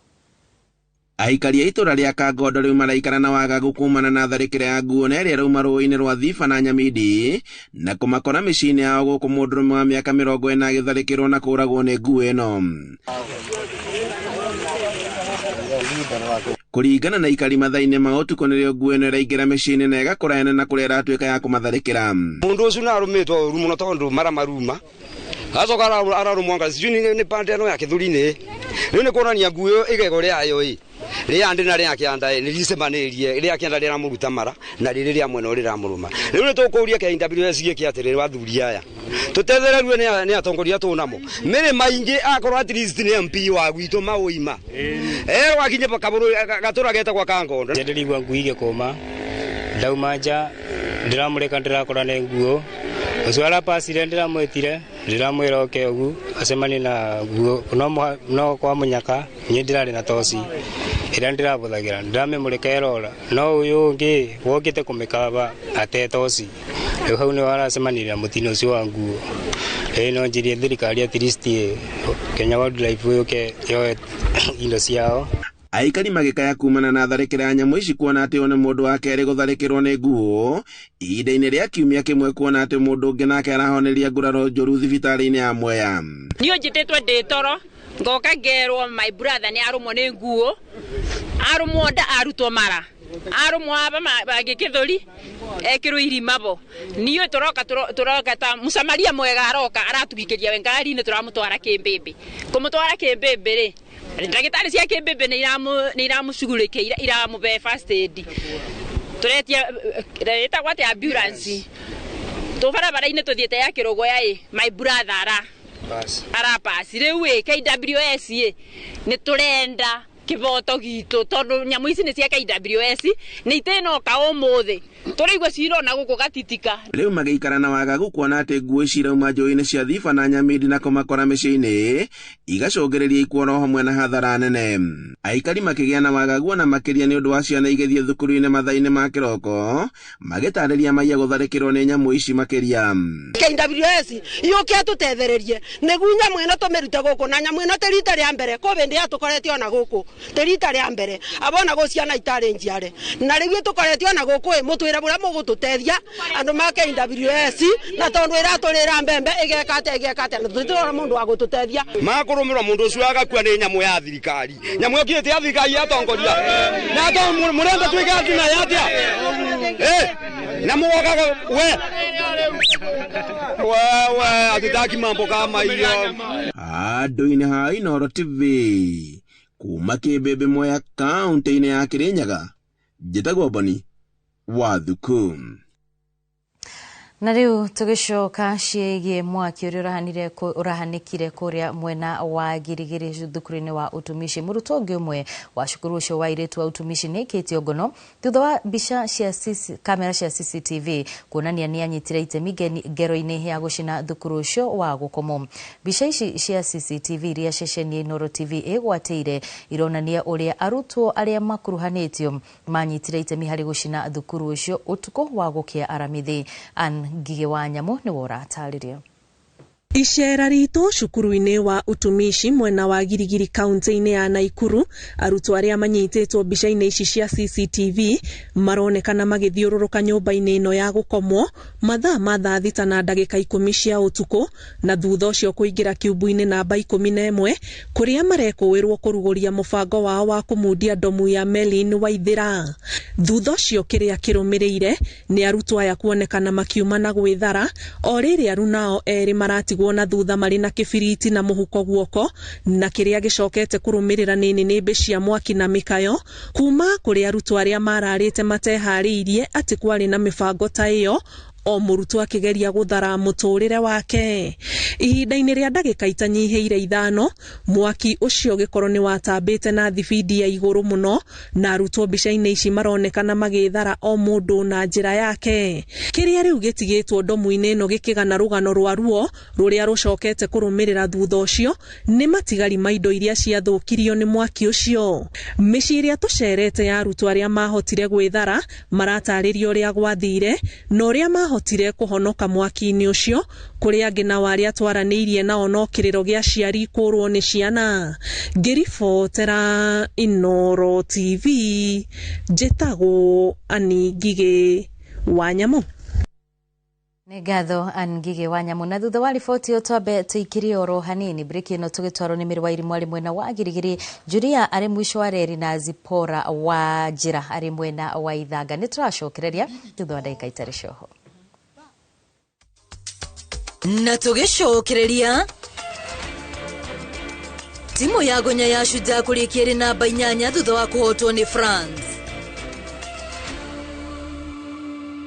Aikari a itũra rĩa Kangondo rĩu maraikara na wagagu kumana na tharĩkĩra ya nguo na ĩrĩa ĩrauma rũĩ-inĩ rwa Thiba na Nyamindi na kũmakora mĩciĩ-inĩ yao gũkũ mũndũrũme wa mĩaka 40 agĩtharĩkĩrwo na kũragwo nĩ nguo ĩno. Kũringana na aikari mathaa-inĩ ma ũtukũ nĩrĩo nguo ĩno ĩraingĩra mĩciĩ-inĩ na ĩgakũrayana na kũrĩa ĩratuĩka ya kũmatharĩkĩra. Mũndũ ũcio nĩarũmĩtwo ũru mũno tondũ mara maruma acoka ararũmwo anga sijui nĩ pande ĩno ya kĩthũri-inĩ rĩu nĩ kuonania nguo ĩyo igego rĩayo ĩ rĩa ndĩ na rĩa kĩanda nĩ ricemanĩrie rĩa kĩanda rĩramũruta mara na rĩrĩ rĩa mwena rĩramũrũma. Rĩu nĩ tũkũria KWS gĩkĩ atĩrĩrĩ athuri aya tũtethererue nĩ atongoria tũnamo mĩrĩ maingĩ akorwo at least nĩ MP wa gwitũ maũima wakinye kabũrũ gatũra getagwo Kangondo. Ndĩrigua ngui igĩkũma ndauma nja ndĩramũreka ndĩrakora nĩ nguo ũcio arapacire ndĩramwĩtire ndĩramwĩra oke ũgu acemanie na nguo no kwa mũnyaka niĩ ndĩrarĩ na toci ĩrĩa ndĩrabũthagĩra ndĩramĩmũrĩka ĩrora no ũyũ ũngĩ wokĩte kũmĩkaba ate toci rĩu hau nĩho aracemanirie na mũtino ũcio wa nguo. Ĩĩ no njirie thirikari at least Kenya Wildlife yũke yoe indo ciao. Aikari magĩkaya kumana na tharĩkĩra ya nyamũ ici kuona atĩ ũyũ nĩ mũndũ wa kerĩ gũtharĩkĩrwo nĩ nguo ihinda-inĩ rĩa kiumia kĩmwe kuona atĩ mũndũ ũngĩ nake arahoneria nguraro njũru thibitarĩ-inĩ ya Mwea. Niĩ njĩtĩtwo ndĩ toro ngoka ngerwo my brother nĩ arũmwo nĩ nguo arũmwo nda arutwo mara arũmwo aba gĩkĩthũri ekĩrwo irima bo niĩ tũroka ta mũsamaria mwega aroka aratũgikĩria we ngari-inĩ tũramũtwara Kĩmbĩmbĩ kũmũtwara Kĩmbĩmbĩ rĩ ndagĩtarĩ cia Kĩmbĩmbĩ nĩ iramũcugurĩkĩire iramũbe first aid tũretia ĩtagwo atĩa ambulance tũ barabara-inĩ tũthiĩte ya Kĩrũgũya ĩ my brother arapasi rĩu ĩ KWS ĩ nĩ tũrenda Kiboto gitu tondu nyamu ici ni cia KWS ni itenoka umuthi turaigua cirona guku gatitika. Riu magiikara na wagagu kuona ati nguo ici irauma njũĩ-inĩ cia Thiba na Nyamindi na kũmakora mĩciĩ-inĩ igacũngĩrĩria ikuũ hamwe na hathara nene. Aikari makĩgĩa na wagagu ona makĩria nĩ ũndũ wa ciana igĩthiĩ thukuru-inĩ mathaa-inĩ ma kĩroko magĩtarĩria maiya gũtharĩkĩrwo nĩ nyamũ ici makĩria. KWS yũke atutethererie nĩguo nyamũ ĩno tũmĩrute gũkũ na nyamũ ĩno tĩ rita rĩa mbere kũ bĩndĩ yatũkorete ona gũkũ tĩ rita rĩa mbere abona gũ ciana itarĩ njiare na rĩu ĩtũkorete ona gũkũ ĩ mũtwĩre bũrĩa mũgũtũteithia andũ ma KWS na tondũ ĩratũrĩra mbembe ĩgeka atĩa na tũtirona mũndũ wa gũtũteithia. Makũrũmĩrwo mũndũ ũcio agakua nĩ nyamũ ya thirikari, nyamũ ĩyo kĩte ya thirikari yatongoria na to mũrenda twĩke atĩ na yatia na mũgokaga we wewe hatutaki mambo kama hiyo. Andũ-inĩ ha Inooro TV kuma Kĩmbĩmbĩ Mwea kaunti-inĩ ya Kĩrĩnyaga, njĩtagwo Boni Wathuku. Na riu tugicoka ciĩgiĩ mwaki ũrĩa ũrahanĩkire kũrĩa mwena wa Girigiri thukuru-inĩ wa utumishi. Mũrutwo ũngĩ ũmwe wa cukuru ũcio wa airĩtu wa utumishi nĩ aikĩtio ngono thutha wa mbica cia kamera cia CCTV kuonania nĩ anyitire itemi ngero-inĩ ya gũcina thukuru ũcio wa gũkomwo. Mbica ici cia CCTV iria ceceni ya Inooro TV ĩgwatĩire ironania ũrĩa arutwo arĩa makuruhanĩtio manyitire itemi harĩ gũcina thukuru ũcio ũtukũ wa gũkĩa Aramithi. Ngige wa Nyamu nĩwe ũratarĩria. Icera ritũ cukuru-inĩ wa utumishi mwena wa Girigiri kaunti-inĩ ya Naikuru, arutwo arĩa manyitĩtwo mbica-inĩ ici cia CCTV maronekana magĩthiũrũrũka nyũmba-inĩ ĩno ya gũkomwo mathaa ma thaa 6 na ndagĩka 10 cia ũtukũ, na thutha ũcio kũingĩra kiumbu-inĩ namba 11 kũrĩa marekũĩrwo kũrugũria mũbango wao wa kũmundia ndomu ya Melin Waithĩra. Thutha ũcio kĩrĩa kĩrũmĩrĩire nĩ arutwo aya kuonekana makiuma na gwĩthara o rĩrĩ arunao erĩ maratigwo na thutha marĩ na kĩbiriti na mũhuko guoko, na kĩrĩa gĩcokete kũrũmĩrĩra nĩ nĩnĩmbĩ cia mwaki na mĩkayo kuma kũrĩ arutwo arĩa mararĩte mateharĩirie atĩ kwarĩ na mĩbango ta ĩyo, o mũrutwo akĩgeria gũthara mũtũrĩre wake. Ihinda-inĩ rĩa ndagĩka itanyihĩire 5 mwaki ũcio gĩkorwo nĩ watambĩte na thibindi ya igũrũ mũno, na arutwo mbica-inĩ ici maronekana magĩthara o mũndũ na njĩra yake. Kĩrĩa rĩu gĩtigĩtwo ndomu-inĩ ĩno gĩkĩgana rũgano rwa ruo rũrĩa rũcokete kũrũmĩrĩra thutha ũcio nĩ matigari ma indo iria ciathũkirio nĩ mwaki ũcio. Mĩciĩ ĩrĩa tũcerete ya arutwo arĩa mahotire gwĩthara maratarĩria ũrĩa gwathire na ũrĩa mahotire kũhonoka mwaki-inĩ ũcio, kũrĩa angĩ nao arĩa twaranĩirie nao no kĩrĩro gĩa aciari kũrwo nĩ ciana. Ngĩribotera Inooro TV njĩtagwo Annie Ngigĩ wa Nyamu. Nĩ ngatho Ann Ngigĩ wa Nyamu. Na thutha wa riboti ĩyo twambe tũikĩrie oro hanini breki ĩno tũgĩtwarwo nĩ Mĩrĩ wa Irimũ arĩ mwena wa Girigiri, Julia arĩ mũico wa reri na Zipora wa Njĩra arĩ mwena wa Ithanga. Nĩ tũracokereria thutha wa ndagĩka itarĩ coho. Na tũgĩcokereria timu ya Gonya ya Shujaa kũrĩkia ĩrĩ namba 8 thutha wa kũhotwo nĩ France.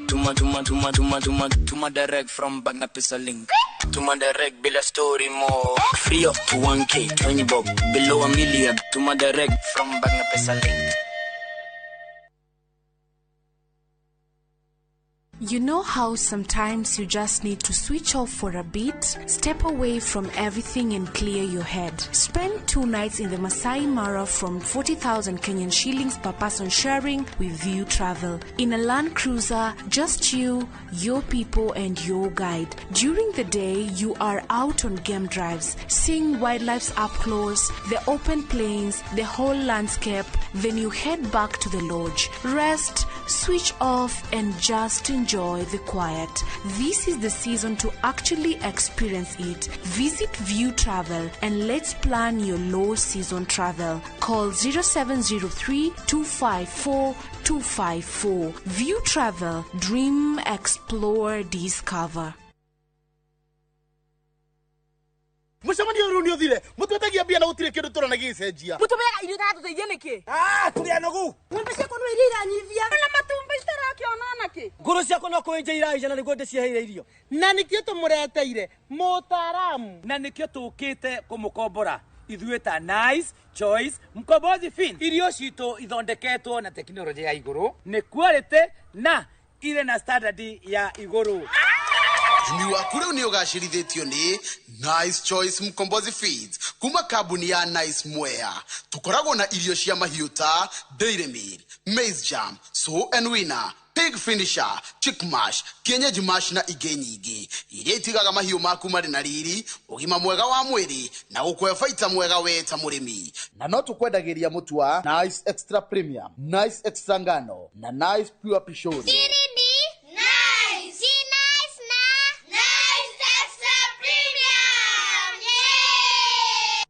Tuma tuma tuma tuma tuma tuma direct from Bagna Pesa link. Tuma direct bila story more. Free up to 1K, 20 bob, below a million. Tuma direct from Bagna Pesa link. You know how sometimes you just need to switch off for a bit, step away from everything and clear your head. Spend 2 nights in the Masai Mara from 40,000 Kenyan shillings per person sharing with View Travel. In a Land Cruiser, just you, your people and your guide. During the day, you are out on game drives, seeing wildlife up close, the open plains, the whole landscape. Then you head back to the lodge. Rest, switch off and just enjoy the quiet. This is the season to actually experience it. Visit View Travel and let's plan your low season travel. Call 0703 254 254. View Travel. Dream, explore, discover. Mucemanio riu ni uthire mutwetagia mbia na gutire kindu turona gicenjia mutubeaga irio iratuteithia niki turi anogu ng'ombe ciakwa no iria iranyithia na matumbi itarakiona naki nguru ciakwa no kwinja iraija na niguo ndiciheire irio na nikio tumureteire mutaramu na nikio tukite kumukombora Ithuĩ ta Nice Choice Mkombozi Fin, irio citũ ithondeketwo na tekinoronjĩ ya igũrũ, nĩ quality na irĩ na standard ya igũrũ. Ũrĩmi waku rĩu nĩ ũgacĩrithĩtio nĩ Nice Choice Mkombozi Feeds kuma kambuni ya Nice Mwea. Tũkoragwo na irio cia mahiũ ta Dairy Meal, Maize Jam, Sow and Winner, Pig Finisher, Chick Mash, Kienyeji Mash na ingĩ nyingĩ iria itigaga mahiũ maku marĩ na riri, ũgima mwega wa mwĩrĩ na gũkũhe baita mwega we ta mũrĩmi. Na no tũkwendagĩria mũtu wa Nice Extra Premium, Nice Extra Ngano na Nice Pure Pishori. Nice. Nice na Nice Extra Premium. Yeah!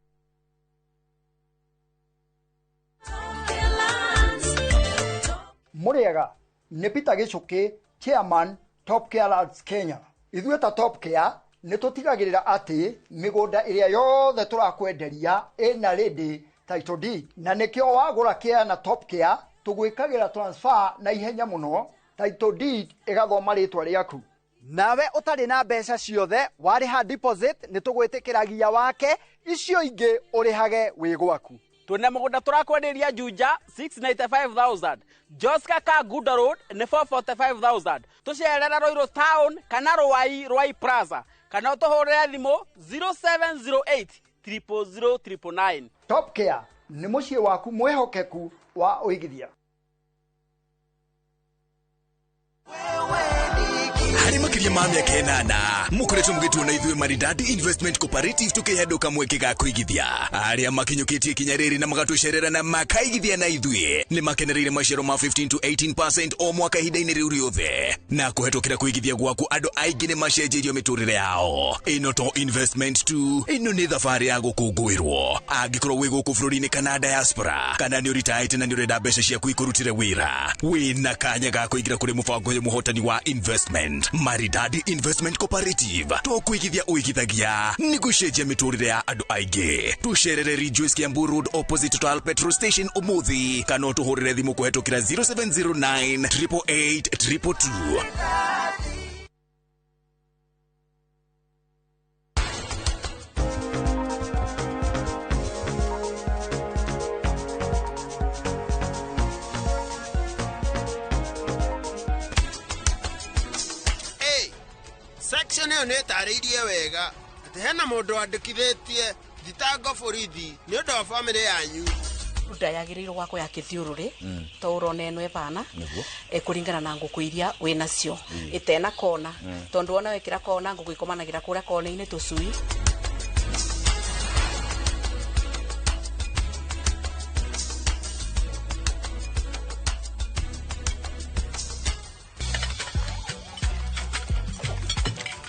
Mũrĩega nĩ Peter Gĩchũkĩ, chairman Top Care Lands Kenya. Ithuĩ ta Top Care nĩ tũtigagĩrĩra atĩ mĩgũnda ĩrĩa yothe tũrakwenderia ĩna ready title deed, na nĩkĩo wagũra care na Top Care tũgwĩkagĩra transfer na ihenya mũno, title deed ĩgathoma rĩtwa rĩaku. Nawe ũtarĩ na mbeca ciothe warĩha deposit nĩ tũgwĩtĩkĩragia wake, icio ingĩ ũrĩhage wĩ gwaku. Twĩna mũgũnda tũrakwenderia Juja 695,000, Joska Kangundo Road nĩ 445,000. Tũcerere Ruiru Town kana Ruai, Ruai Plaza, kana ũtũhũrĩre thimũ 0708 000 999. Top Care nĩ mũciĩ waku mwĩhokeku wa ũigithia. Harĩ makĩria ma mĩaka 8 mũkoretwo mũgĩtuona ithuĩ Maridadi Investment Cooperative tũkĩhe kamweke ga kũigithia. Arĩa makinyũkĩtie ikinya rĩrĩ na magatũcerera na makaigithia na ithuĩ nĩ makenereire maciaro ma 15 to 18% o mwaka ihinda-inĩ rĩu rĩothe, na kũhetũkĩra kũigithia gwaku andũ aingĩ nĩ macenjeirio mĩtũrĩre yao. Ĩno to investment tu, ĩno nĩ thabarĩ ya gũkũngũĩrwo. Angĩkorwo wĩ gũkũ bũrũri-inĩ kana diaspora, kana nĩ ũritaĩte na nĩ ũrenda mbeca ciaku ikũrutĩre wĩra, wĩna kanya ga kũingĩra kũrĩ mũbango ũyũ mũhotani wa investment. Maridadi Investment Cooperative, to kũigithia ũigithagia nĩ gũcenjia mĩtũrĩre ya andũ aingĩ. Tũcerere Ridgeways Kiambu Road opposite Total Petrol Station ũmũthĩ, kana ũtũhũrĩre thimũ kũhetũkĩra 0709 888 222. Section ĩyo nĩ ĩtarĩirie wega atĩ hena mũndũ wandĩkithĩtie thitango borithi nĩ ũndũ wa bamĩrĩ yanyu. Nda yagĩrĩirwo gwakwo ya kĩthiũrũrĩ to ũrona ĩno ĩbana kũringana na ngũkũ iria wĩnacio, ĩtena kona, tondũ wona wekĩra kona ngũkũ ikomanagĩra kũrĩa kona-inĩ tũcui.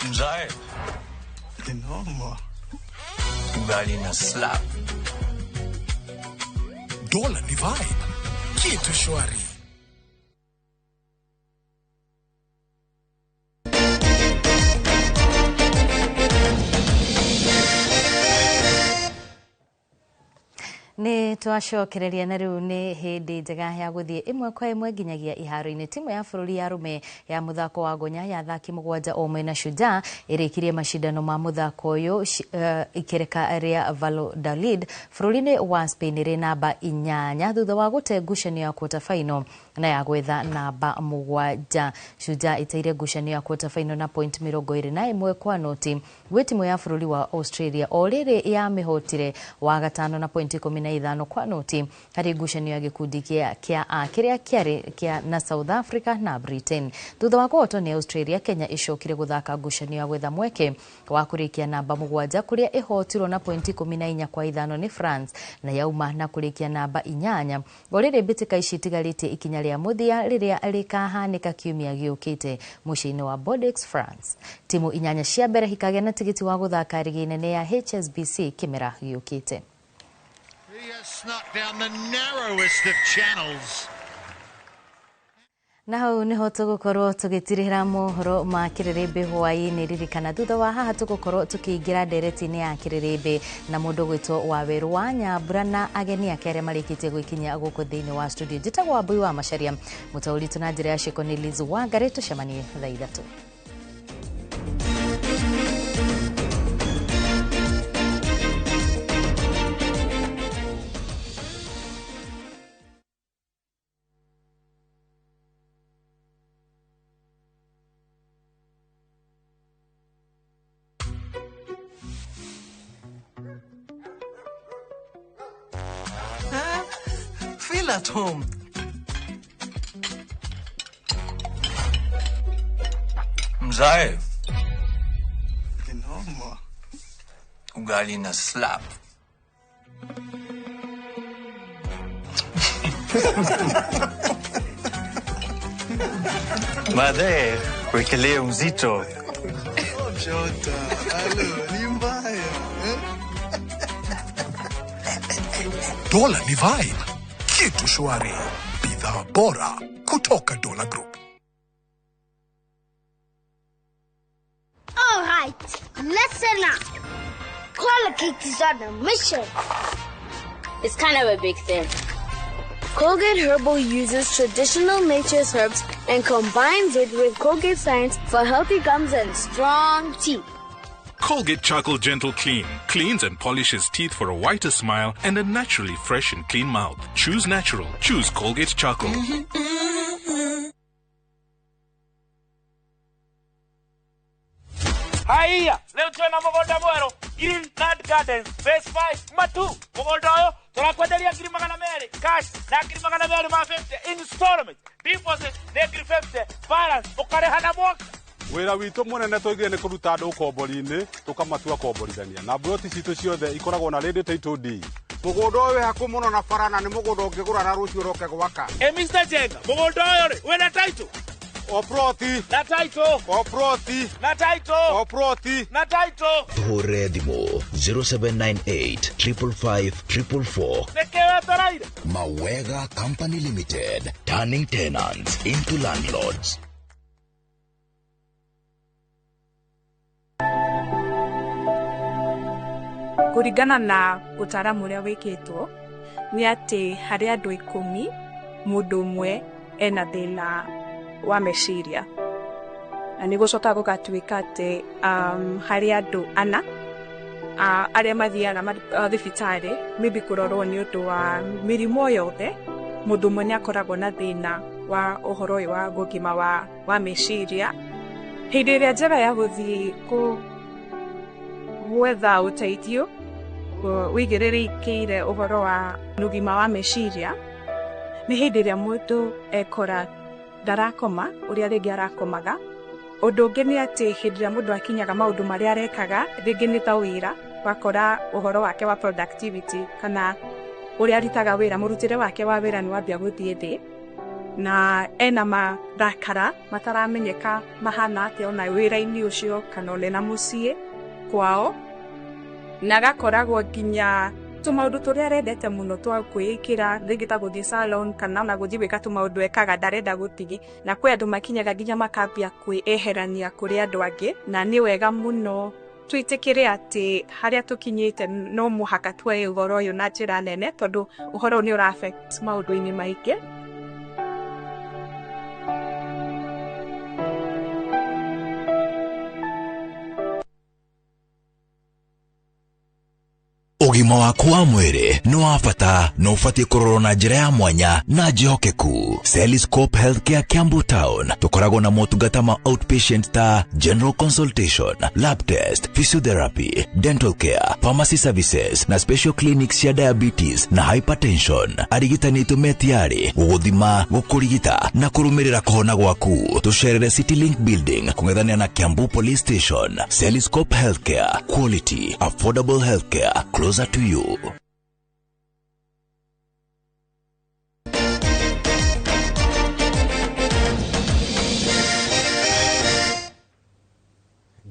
Mzae. Noma. Ugali na slap. Dola ni vibe. Kitu shwari. Nĩ twacokereria na rĩu nĩ hĩndĩ njega ya gũthiĩ ĩmwe kwa ĩmwe nginyagia iharo-inĩ. Timu ya bũrũri ya arũme ya mũthako wa gonya ya athaki 7 o mwena Shujaa ĩrĩkirie macindano ma mũthako ũyũ ikereka rĩa Valladolid bũrũri-inĩ wa Spain rĩ namba 8 thutha wa gũte ngucanio ya quarter final na ya gwetha namba 7. Shujaa ĩteire ngucanio ya quarter final na point 21 kwa noti gwĩ timu ya bũrũri wa Australia o rĩrĩ yamĩhotire wa gatano na point 15 kwa noti harĩ ngucanio ya gĩkundi kĩa A kĩrĩa kĩarĩ kĩa na South Africa na Britain. Thutha wa kũhotwo nĩ Australia, Kenya ĩcokire gũthaka ngucanio ya gwetha mweke wa kũrĩkia namba 7 kũrĩa ĩhotirwo na point 14 kwa 5 nĩ France na yauma na kũrĩkia namba 8. O rĩrĩ mbĩtĩka ici itigarĩtie ikinya rĩa mũthia rĩrĩa rĩkahanĩka kiumia gĩũkĩte mũciĩ-inĩ wa Bordeaux, France. Timu 8 cia mbere ikagĩa na tigiti wa gũthaka rigi nene ya HSBC kĩmera gĩũkĩte. He has snuck down the narrowest of channels. Na hau niho tugukorwo tugitirihira mohoro ma kiririmbi hwaini. Ririkana thutha wa haha tugukorwo tukiingira ndereti-inĩ ya kiririmbi na mundu gwitwo Waweru wa Nyambura na ageni ake aria marikitie gwikinyia guku thiini wa studio. Njitagwo Wambui wa Macharia, mutauri tu na njira ya ciiko ni Liz Wangari. Tucemanie thaa 3. Feel at home. Mzae. Ugali na slap. Madhe, wekelee mzito. Jota, alo, ni mbaya. Dola ni vibe. Kitu shwari. Bidhaa bora kutoka Dola Group. All right, listen up. Colgate is on a mission. It's kind of a big thing. Colgate Herbal uses traditional nature's herbs and combines it with Colgate science for healthy gums and strong teeth. Colgate Charcoal Gentle Clean cleans and polishes teeth for a whiter smile and a naturally fresh and clean mouth. Choose natural. Choose Colgate Charcoal. Haiya, leo twena mugunda mweru Green Nut Gardens Phase 5 Matu. Mugunda uyu turakwenderia 200,000 cash na 250,000 installment deposit ni 50 balance ukareha na mwaka. Wĩra witũ mũnene twaigire nĩ kũruta andũ ũkombori-inĩ tũkamatua komborithania na mburoti citũ ciothe ikoragwo na ready title deed. Mũgũnda ũyũ wĩ hakuhĩ mũno na bara na nĩ mũgũnda ũngĩgũra na rũciũ ũroke gwaka. Mr. Jenga, mũgũnda ũyũ rĩ wĩna title? O ploti. Na title. O ploti. Na title. O ploti. Na title. Hũre thimũ 0798 555 444. Nĩkĩ wetereire? Mawega Company Limited, turning tenants into landlords. Kũringana na ũtaaramu ũrĩa wĩkĩtwo nĩ atĩ harĩ andũ 10 mũndũ ũmwe ena thĩna wa meciria, na nĩ gũcoka gũgatuĩka atĩ harĩ andũ 4 arĩa mathiaga thibitarĩ maybe kũrorwo nĩ ũndũ wa mĩrimũ yothe, mũndũ ũmwe nĩ akoragwo na thĩna wa ũhoro ũyũ wa ũgima wa meciria. Hĩndĩ ĩrĩa njega ya gũthiĩ gwetha ũteithio wĩigĩrĩrĩkĩire ũhoro wa ũgima wa meciria nĩ hĩndĩ ĩrĩa mũndũ ekora ndarakoma ũrĩa rĩngĩ arakomaga. Ũndũ ũngĩ nĩ atĩ hĩndĩ ĩrĩa mũndũ akinyaga maũndũ marĩa arekaga rĩngĩ nĩ ta wĩra, wakora ũhoro wake wa productivity kana ũrĩa arutaga wĩra, mũrutĩre wake wa wĩra nĩ wambia gũthiĩ thĩ, na ena marakara mataramenyeka mahana atĩa ona wĩra-inĩ ũcio kana ona na mũciĩ kwao, na agakoragwo nginya tũmaũndũ tũrĩa arendete mũno twa kwĩĩkĩra rĩngĩ ta gũthiĩ salon kana ona gũthiĩ gwĩka tũmaũndũ ekaga ndarenda gũthiĩ, na kwĩ andũ makinyaga nginya makambia kwĩeherania kũrĩ andũ angĩ. Na nĩ wega mũno twĩtĩkĩre atĩ harĩa tũkinyĩte no mũhaka tuoe ũhoro ũyũ na njĩra nene, tondũ ũhoro ũyũ nĩ ũra affect maũndũ-inĩ maingĩ. Ũgima waku wa mwĩrĩ nĩ wa bata na ũbatiĩ kũrorwo na njĩra ya mwanya na njĩhokeku. Celiscope Healthcare Kiambu Town tũkoragwo na motungata ma outpatient ta general consultation, lab test, physiotherapy, dental care, pharmacy services na special clinics cia diabetes na hypertension. Arigitani aitũ me tayarĩ gũgũthima, gũkũrigita na kũrũmĩrĩra kũhona gwaku. Tũcerere City Link Building kũng'ethanĩra na Kiambu Police Station. Celiscope Healthcare, quality, affordable healthcare closer to you.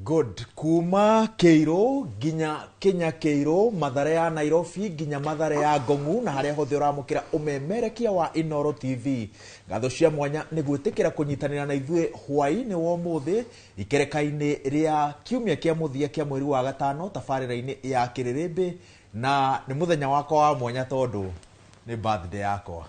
Good. Kuma Keiro nginya Kenya Keiro, Mathare ya Nairobi nginya Mathare ya Ngong'u na haria hothe uramukira umemerekia wa Inooro TV. Ngatho cia mwanya nĩ gwĩtĩkĩra kũnyitanĩra na ithuĩ hwaĩ-inĩ wa ũmũthĩ ikereka-inĩ rĩa kiumia kĩa mũthia kĩa mweri wa gatano tabarĩra-inĩ ya Kĩrĩrĩmbĩ, na nĩ mũthenya wakwa wa mwanya tondũ nĩ birthday yakwa.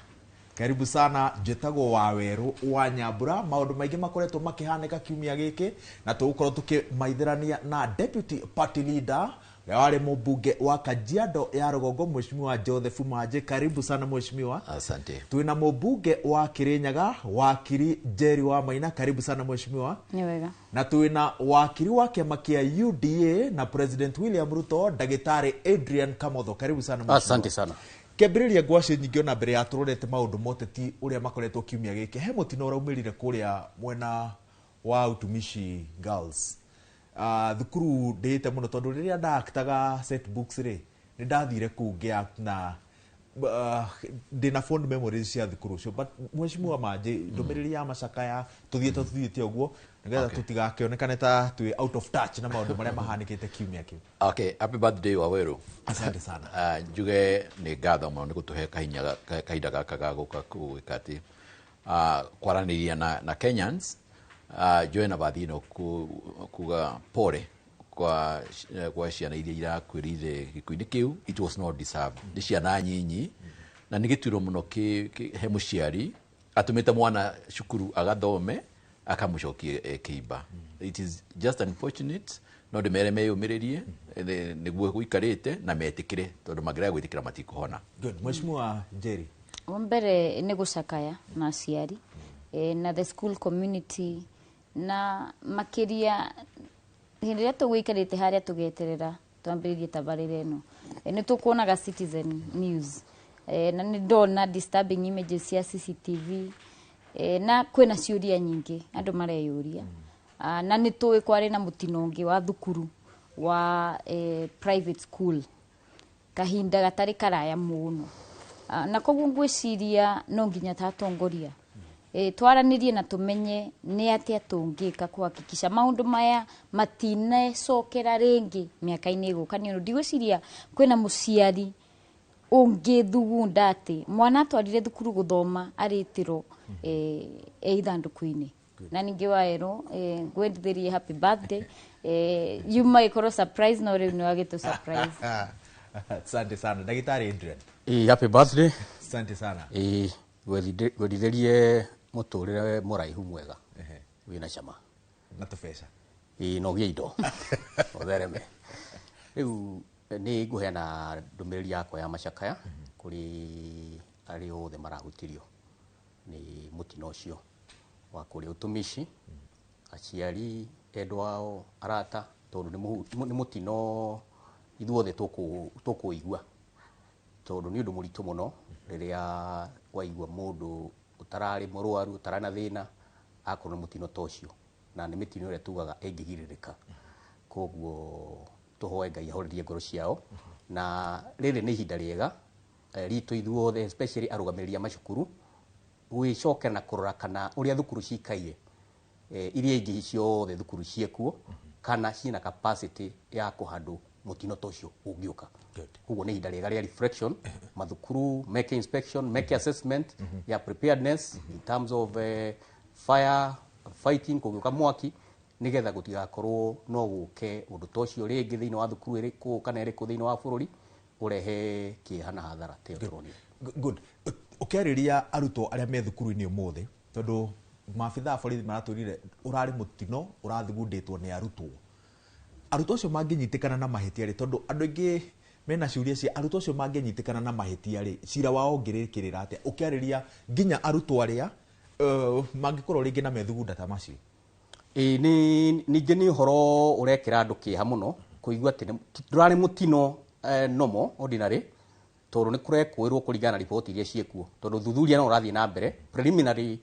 Karibu sana, njĩtagwo Wawerũ wa Nyambura. Maũndũ maingĩ makoretwo makĩhanĩka kiumia gĩkĩ na tũgũkorwo tũkĩmaithĩrania na deputy party leader ũrĩa warĩ mũmbunge wa Kajiado ya Rũgongo, Mheshimiwa Joseph Manje. Karibu sana mheshimiwa. Asante. Twina mũmbunge wa Kirinyaga, wakiri Jerry wa Maina. Karibu sana mheshimiwa. Ni wega. Na twina wakiri wa kĩama kĩa UDA na President William Ruto, Ndagĩtarĩ Adrian Kamotho. Karibu sana mheshimiwa. Asante sana. Kĩambĩrĩria ngwacĩ nyingĩ ona mbere ya tũrorete maũndũ ma ũteti ũrĩa makoretwo kiumia gĩkĩ, he mũtino ũraumĩrire kũrĩa mwena wa Utumishi Girls. Thukuru ndĩte mũno tondũ rĩrĩa ndaaktaga set books rĩ, nĩ ndathire kũu ngĩact na ndĩna fond memories cia thukuru ũcio. But mheshimiwa Manji, ndũmĩrĩri ya macakaya tũthiĩte tũthiĩte ũguo nĩgetha tũtigakĩonekane ta twĩ out of touch na maũndũ marĩa mahanĩkĩte kiumia kĩu. Okay, happy birthday, Waweru. Asante sana. Njuge nĩ ngatho mũno nĩ gũtũhe kahinda gaka ga gũka gwĩka atĩ kwaranĩria na Kenyans. Njoe na bathi ĩno kuga pole kwa ciana iria irakuĩrĩire gĩkuũ-inĩ kĩu. It was not deserved. Nĩ ciana nyinyi na nĩ gĩturwo mũno he mũciari atũmĩte mwana cukuru agathome akamũcokia kĩimba. It is just unfortunate, no ndĩmere meyũmĩrĩrie nĩguo gũikarĩte na metĩkĩre, tondũ mangĩrega gwĩtĩkĩra matikũhona. Good. Mheshimiwa Njeri. Wa mbere nĩ gũcakaya na aciari na the school community, na makĩria hĩndĩ ĩrĩa tũgũikarĩte harĩa tũgeterera twambĩrĩrie tabarĩra ĩno, nĩ tũkuonaga Citizen News, na nĩ ndona disturbing images cia CCTV, na kwĩna ciũria nyingĩ andũ mareyũria. Na nĩ tũĩ kwarĩ na mũtino ũngĩ wa thukuru wa private school kahinda gatarĩ karaya mũno. Na koguo ngwĩciria no nginya ta atongoria twaranĩrie na tũmenye nĩ atĩa tũngĩka kuhakikisha maũndũ maya matinecokera rĩngĩ mĩaka-inĩ ĩgũka, nĩ ũndũ ndigwĩciria kwĩna mũciari ũngĩthugunda atĩ mwana atwarire thukuru gũthoma arĩtĩrwo e ithandũkũ-inĩ. Na ningĩ Waero, ngwendithĩrie happy birthday. Yuma ĩkorwo surprise, no rĩu nĩ wagĩtũ surprise. Asante sana. Ndagĩtarĩ Adrian. Happy birthday. Asante sana. Ngwendithĩrie mũtũrĩre mũraihu mwega wĩna cama na tũbeca. Ĩĩ, na ũgĩe indo ũthereme. Rĩu nĩ ngũheana ndũmĩrĩri yakwa ya macakaya kũrĩ arĩa othe marahutirio nĩ mũtino ũcio wa kũrĩa Utumishi, aciari, endwa ao, arata, tondũ nĩ mũtino ithuothe tũkũigua, tondũ nĩ ũndũ mũritũ mũno rĩrĩa waigua mũndũ ũtararĩ mũrwaru, ũtararĩ na thĩna, akorwo nĩ mũtino ta ũcio, na nĩ mĩtino ĩrĩa tugaga ĩngĩgirĩrĩka. Koguo tũhoe Ngai ahorerie ngoro ciao, na rĩrĩ nĩ ihinda rĩega ritũ ithuothe, especially arũgamĩrĩri a macukuru, gwĩcokera na kũrora kana ũrĩa thukuru cikaire, iria ingĩ ciothe thukuru ciĩkuo, kana ciĩna capacity ya kũhandũ mũtino ta ũcio ũngĩũka. Koguo nĩ ihinda rĩega rĩa reflection, mathukuru make inspection, make assessment ya preparedness in terms of fire fighting kũngĩũka mwaki, nĩgetha gũtigakorwo no gũke ũndũ ta ũcio rĩngĩ thĩinĩ wa thukuru ĩrĩkũ kana ĩrĩkũ thĩinĩ wa bũrũri ũrehe kĩeha na hathara ta ĩyo tũronire. Good. Ũkĩarĩria arutwo arĩa me thukuru-inĩ ũmũthĩ, tondũ maabithaa a borithi maratwĩrire ũrarĩ mũtino ũrathugundĩtwo nĩ arutwo. Arutwo acio mangĩnyitĩkana na mahĩtia rĩ, tondũ andũ aingĩ mena ciũria cia arutwo acio mangĩnyitĩkana na mahĩtia rĩ, cira wao ũngĩrĩkĩrĩra atĩa? Ũkĩarĩria nginya arutwo arĩa mangĩkorwo rĩngĩ na methugunda ta macio. Ĩĩ, ningĩ nĩ ũhoro ũrekĩra andũ kĩeha mũno kũigua atĩ ndũrarĩ mũtino normal ordinary, tondũ nĩ kũrekũĩrwo kũringana na riboti iria ciĩkuo, tondũ thuthuria no ũrathiĩ na mbere. Preliminary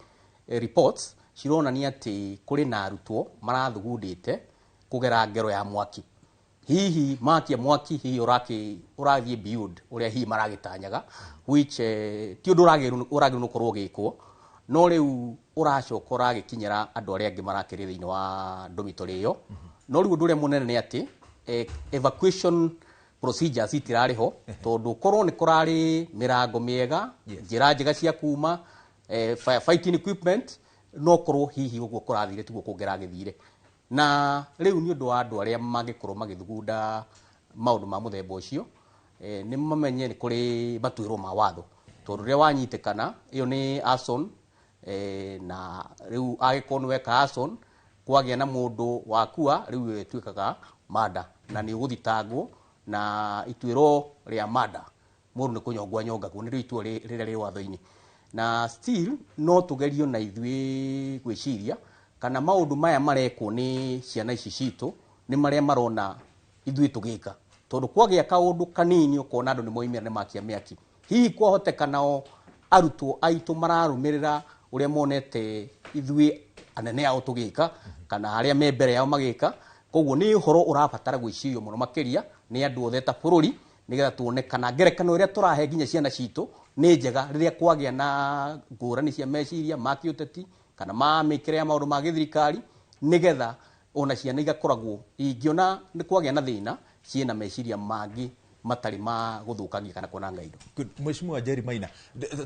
reports cironania atĩ kũrĩ na arutwo marathugundĩte kũgera ngero ya mwaki, hihi makia mwaki hihi ũrathiĩ beyond ũrĩa hihi maragĩtanyaga, which ti ũndũ ũragĩrĩirwo nĩ gũkorwo ũgĩkwo, no rĩu ũracoka ũragĩkinyĩra andũ arĩa angĩ marakĩrĩ thĩinĩ wa dormitory ĩyo. No rĩu ũndũ ũrĩa mũnene nĩ atĩ evacuation procedures itirarĩ ho, tondũ korwo nĩ kũrarĩ mĩrango mĩega, njĩra njega cia kuma, firefighting equipment, no korwo hihi ũguo kũrathire tiguo kũngĩragĩthire. Na rĩu nĩ ũndũ wa andũ arĩa mangĩkorwo magĩthugunda maũndũ ma mũthemba ũcio, nĩ mamenye nĩ kũrĩ matuĩro ma watho, tondũ rĩrĩa wanyitĩkana ĩyo nĩ arson, na rĩu angĩkorwo nĩ weka arson kwagĩa na mũndũ wakua, rĩu ĩyo ĩtuĩkaga murder na nĩ ũgũthitangwo, na ituĩro rĩa murder mũndũ nĩ kũnyongwo anyongagwo, nĩrĩo itua rĩrĩa rĩ watho-inĩ. Na still no tũgerio na ithuĩ gwĩciria kana maũndũ maya marekwo nĩ ciana ici citũ nĩ marĩa marona ithuĩ tũgĩka, tondũ kwagĩa kaũndũ kanini ũkona andũ nĩ moimĩra nĩ makia mĩaki. Hihi kwahoteka nao arutwo aitũ mararũmĩrĩra ũrĩa monete ithuĩ anene ao tũgĩka, kana arĩa me mbere yao magĩka. Koguo nĩ ũhoro ũrabatara gwĩcirio mũno makĩria nĩ andũ othe ta bũrũri, nĩgetha tuone kana ngerekano ĩrĩa tũrahe nginya ciana citũ nĩ njega rĩrĩa kwagĩa na ngũrani cia meciria ma kĩũteti kana ma mĩkĩre ya maũndũ ma gĩthirikari, nĩgetha ona ciana igakoragwo ingĩona nĩ kwagĩa na thĩna ciĩna meciria mangĩ matarĩ ma gũthũkangia kana kwananga indo. Good. Mheshimiwa Jerry Maina,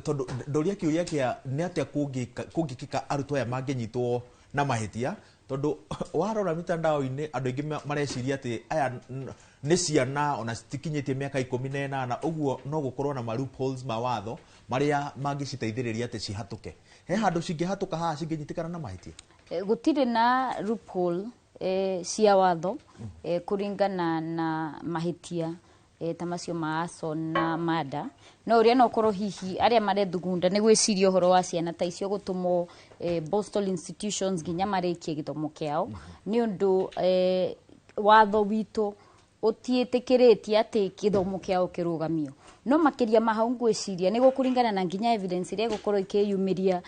tondũ ndoria kĩũria kĩa nĩ atĩa kũngĩkĩka arutwo aya mangĩnyitwo na mahĩtia, tondũ warora mitandao-inĩ andũ aingĩ mareciria atĩ aya nĩ ciana ona citikinyĩtie mĩaka 18, ũguo no gũkorwo na ma loopholes ma watho marĩa mangĩciteithĩrĩria atĩ cihatũke. He handũ cingĩhatũka haha cingĩnyitĩkana na mahĩtia? Gũtirĩ na loophole cia watho kũringana na mahĩtia ta macio ma arson na murder. No ũrĩa no ũkorwo hihi arĩa marethugunda nĩ gwĩciria ũhoro wa ciana ta icio gũtũmwo Boston institutions nginya marĩkie gĩthomo kĩao, nĩ ũndũ watho witũ ũtiĩtĩkĩrĩtie atĩ gĩthomo kĩao kĩrũgamio. No makĩria ma hau ngwĩciria nĩ gũkũringana na nginya evidence ĩrĩa ĩgũkorwo ĩkĩyumĩria,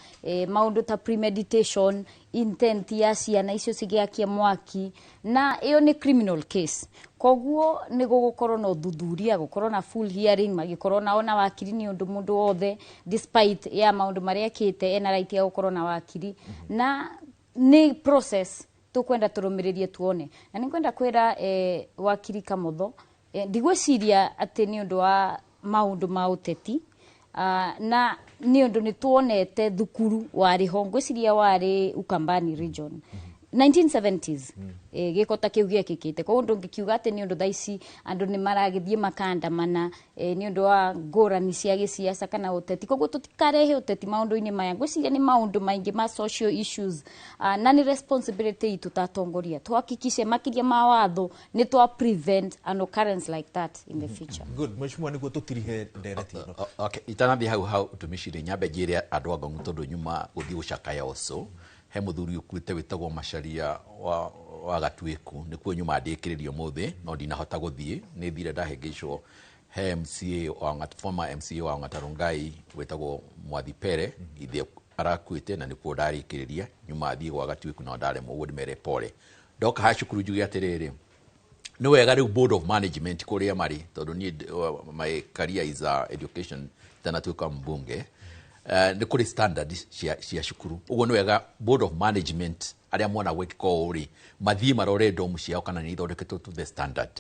maũndũ ta premeditation, intent ya ciana icio cigĩakia mwaki, na ĩyo nĩ criminal case. Koguo nĩ gũgũkorwo na ũthuthuria, gũkorwo na full hearing, magĩkorwo nao na wakiri, nĩ ũndũ mũndũ wothe despite ya maũndũ marĩa ekĩte ena right ya gũkorwo na wakiri, na nĩ process tũkwenda tũrũmĩrĩrie tuone. Na nĩ ngwenda kwĩra wakiri Kamotho, ndigwĩciria atĩ nĩ ũndũ wa maũndũ ma ũteti, na nĩ ũndũ nĩ tuonete thukuru warĩ ho, ngwĩciria warĩ Ukambani region 1970s, gĩko ta kĩu gĩekĩkĩte. Koguo ndũngĩkiuga atĩ nĩ ũndũ thaa ici andũ nĩ maragĩthiĩ makandamana nĩ ũndũ wa ngũrani cia gĩciaca kana ũteti. Koguo tũtikarehe ũteti maũndũ-inĩ maya. Ngwĩciria nĩ maũndũ maingĩ ma social issues, na nĩ responsibility itũ ta atongoria tuhakikishe makĩria ma watho nĩ twa prevent an occurrence like that in the future. Good. Mheshimiwa, nĩguo tũtirihe ndereti ĩno. Okay, itanathiĩ hau utumishi rĩ, nyambe njĩre andũ a Ngong tondũ nyuma gũthiĩ gũcakaya ũcũ, he mũthuri ũkuĩte wĩtagwo Macharia wa Gatuĩku, nĩkuo nyuma ndĩkĩrĩrio ũmũthĩ, no ndinahota gũthiĩ, nĩ thire ndahĩngĩcwo. He MCA wa former MCA wa Ongata Rongai wĩtagwo Mwathi Pere, ithe arakuĩte na nĩkuo ndarĩkĩrĩria, nyuma thiĩ gwa Gatuĩku na ndaremwo, ũguo ndĩmere pole. Ndoka haha cukuru njuge atĩrĩrĩ, nĩ wega rĩu board of management kũrĩa marĩ, tondũ niĩ my career is education, itanatuĩka mbunge, nĩ kũrĩ standard cia cukuru. Ũguo nĩ wega board of management arĩa mona gwĩkĩka ũũ rĩ, mathiĩ marore dorm ciao kana nĩ ithondeketwo to the standard,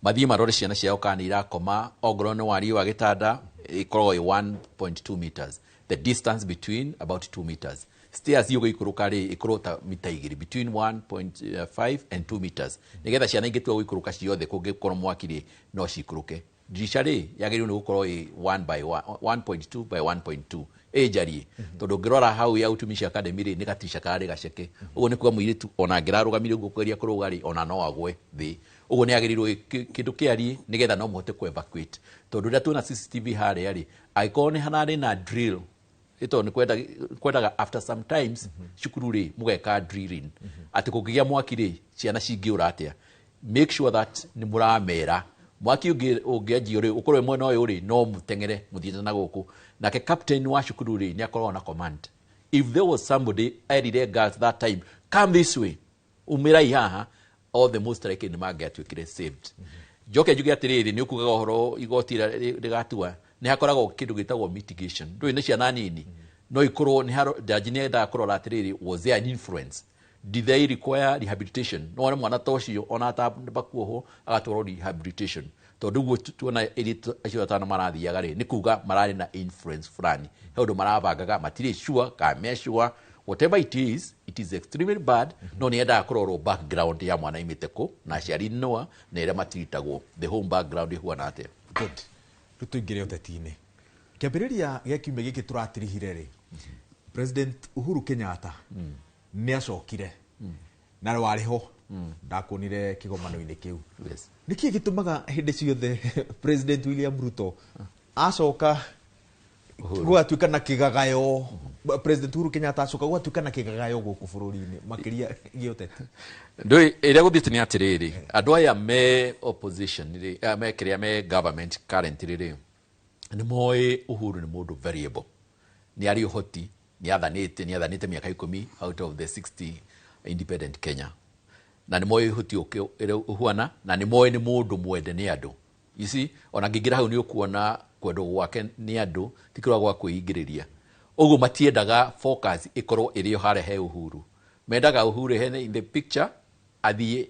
mathiĩ marore ciana ciao kana nĩ irakoma, ongorwo nĩ wariĩ wa gĩtanda ĩkoragwo ĩ 1.2 meters, the distance between about 2 meters, stairs ũgĩikũrũka rĩ ĩkorwo ta mita 2, between 1.5 and 2 meters, nĩgetha ciana ingĩtua gũikũrũka ciothe kũngĩkorwo mwaki rĩ no cikũrũke. Ndirisha rĩ yagĩrĩirwo nĩ gũkorwo ĩ 1 by 1.2 by 1.2 ĩ njariĩ, tondũ ũngĩrora hau ya Utumishi Academy rĩ nĩ gatirisha karĩ gaceke, ũguo nĩ kuga mũirĩtu ona angĩrarũgamire ũguo kũgeria kũrũga rĩ ona no agwe thĩ. Ũguo nĩ yagĩrĩirwo kĩndũ kĩariĩ nĩgetha no mũhote kũ evacuate, tondũ rĩrĩa tuona CCTV harĩa rĩ, angĩkorwo nĩ hararĩ na drill, ĩtondũ nĩ kwendaga after some times cukuru rĩ mũgeka drilling atĩ kũngĩgĩa mwaki rĩ ciana cingĩũra atĩa. Make sure that nĩ mũramera mwaki ũngĩanjio rĩ ũkorwo wĩ mwena ũyũ rĩ no mũteng'ere mũthiĩte na gũkũ. Nake captain wa cukuru rĩ nĩ akoragwo na command. If there was somebody erire girls that time, come this way, umĩrai haha, all the most likely nĩ mangĩatuĩkire saved. Njoke njuge atĩrĩrĩ, nĩ ũkugaga ũhoro igoti rĩgatua, nĩ hakoragwo kĩndũ gĩtagwo mitigation. Ndũĩ nĩ ciana nini, no ikorwo nĩ judge nĩ endaga kũrora atĩrĩrĩ, was there an influence? Did they require rehabilitation? No wone mwana ta ũcio ona atamba kuohwo agatwarwo rehabilitation, tondũ ũguo tuona airĩtu acio atano marathiaga rĩ nĩ kuga mararĩ na influence fulani, he ũndũ marabangaga, matirĩ sure kana me sure, whatever it is, it is extremely bad. No nĩ endaga kũrorwo background ya mwana imĩte kũ na aciari nũa na ĩrĩa matiritagwo, the home background ĩhuana atĩa. Good. Rĩu tũingĩre ũteti-inĩ. Kĩambĩrĩria gĩa kiumia gĩkĩ tũratirihire rĩ, President Uhuru Kenyatta nĩ acokire na warĩ ho, ndakuonire kĩgomano-inĩ kĩu. Nĩkĩ gĩtũmaga hĩndĩ ciothe President William Ruto acoka gũgatuĩka na kĩgagayo, President Uhuru Kenyatta acoka gũgatuĩka na kĩgagayo gũkũ bũrũri-inĩ makĩria gĩũteti? Ndũĩ ĩrĩa gũthiĩte nĩ atĩrĩrĩ, andũ aya me opposition rĩ, me kĩrĩa me government currently rĩ, Nĩ moĩ Uhuru nĩ mũndũ variable, nĩ arĩ ũhoti, nĩ athanĩte mĩaka 10 out of the 60 independent Kenya, na nĩ moĩ ũhoti ũrĩa ũhuana, na nĩ moĩ nĩ mũndũ mwende nĩ andũ. You see, ona ngĩingĩra hau nĩ ũkuona kwendwo gwake nĩ andũ ti kĩrĩa gwa kwĩingĩrĩria. Ũguo matiendaga focus ĩkorwo ĩrĩ o harĩa he Uhuru. Mendaga Uhuru he in the picture athiĩ,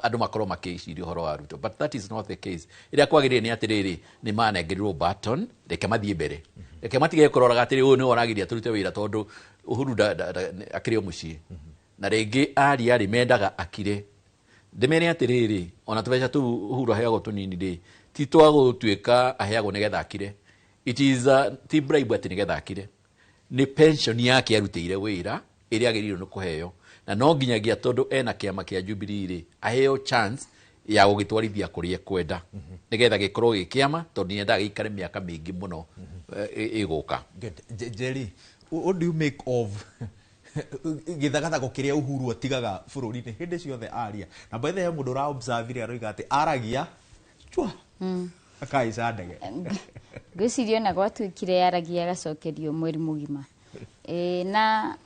andũ makorwo makĩciria ũhoro wa Ruto, but that is not the case. Ĩrĩa kwagĩrĩire nĩ atĩrĩrĩ, nĩ manengerirwo baton, reke mathiĩ mbere, reke matige kũroraga atĩrĩ, ũyũ nĩwe ũragiria tũrute wĩra, tondũ Uhuru akĩrĩ o mũciĩ na rĩngĩ aria rĩ, mendaga akire. Ndĩmere atĩrĩrĩ, ona tũbeca tũu Uhuru aheagwo tũnini rĩ, ti twa gũtuĩka aheagwo nĩgetha akire. It is ti bribe atĩ nĩgetha akire. Nĩ pension yake arutĩire wĩra ĩrĩa agĩrĩirwo nĩ kũheo, na no nginyagia tondũ ena kĩama kĩa Jubilee rĩ, aheo chance ya gũgĩtwarithia kũrĩa ekwenda nĩgetha gĩkorwo gĩ kĩama, tondũ nĩendaga gĩikare mĩaka mĩingĩ mũno ĩgũka. Good. Jerry, what do you make of gĩthagathago kĩrĩa Uhuru atigaga bũrũri-inĩ hĩndĩ ciothe aria? Na by the way, mũndũ ũra observe aroiga atĩ aragia chwa akahaica ndege. Ngwĩciria ona gwatuĩkire yaragia agacokerio mweri mũgima. Na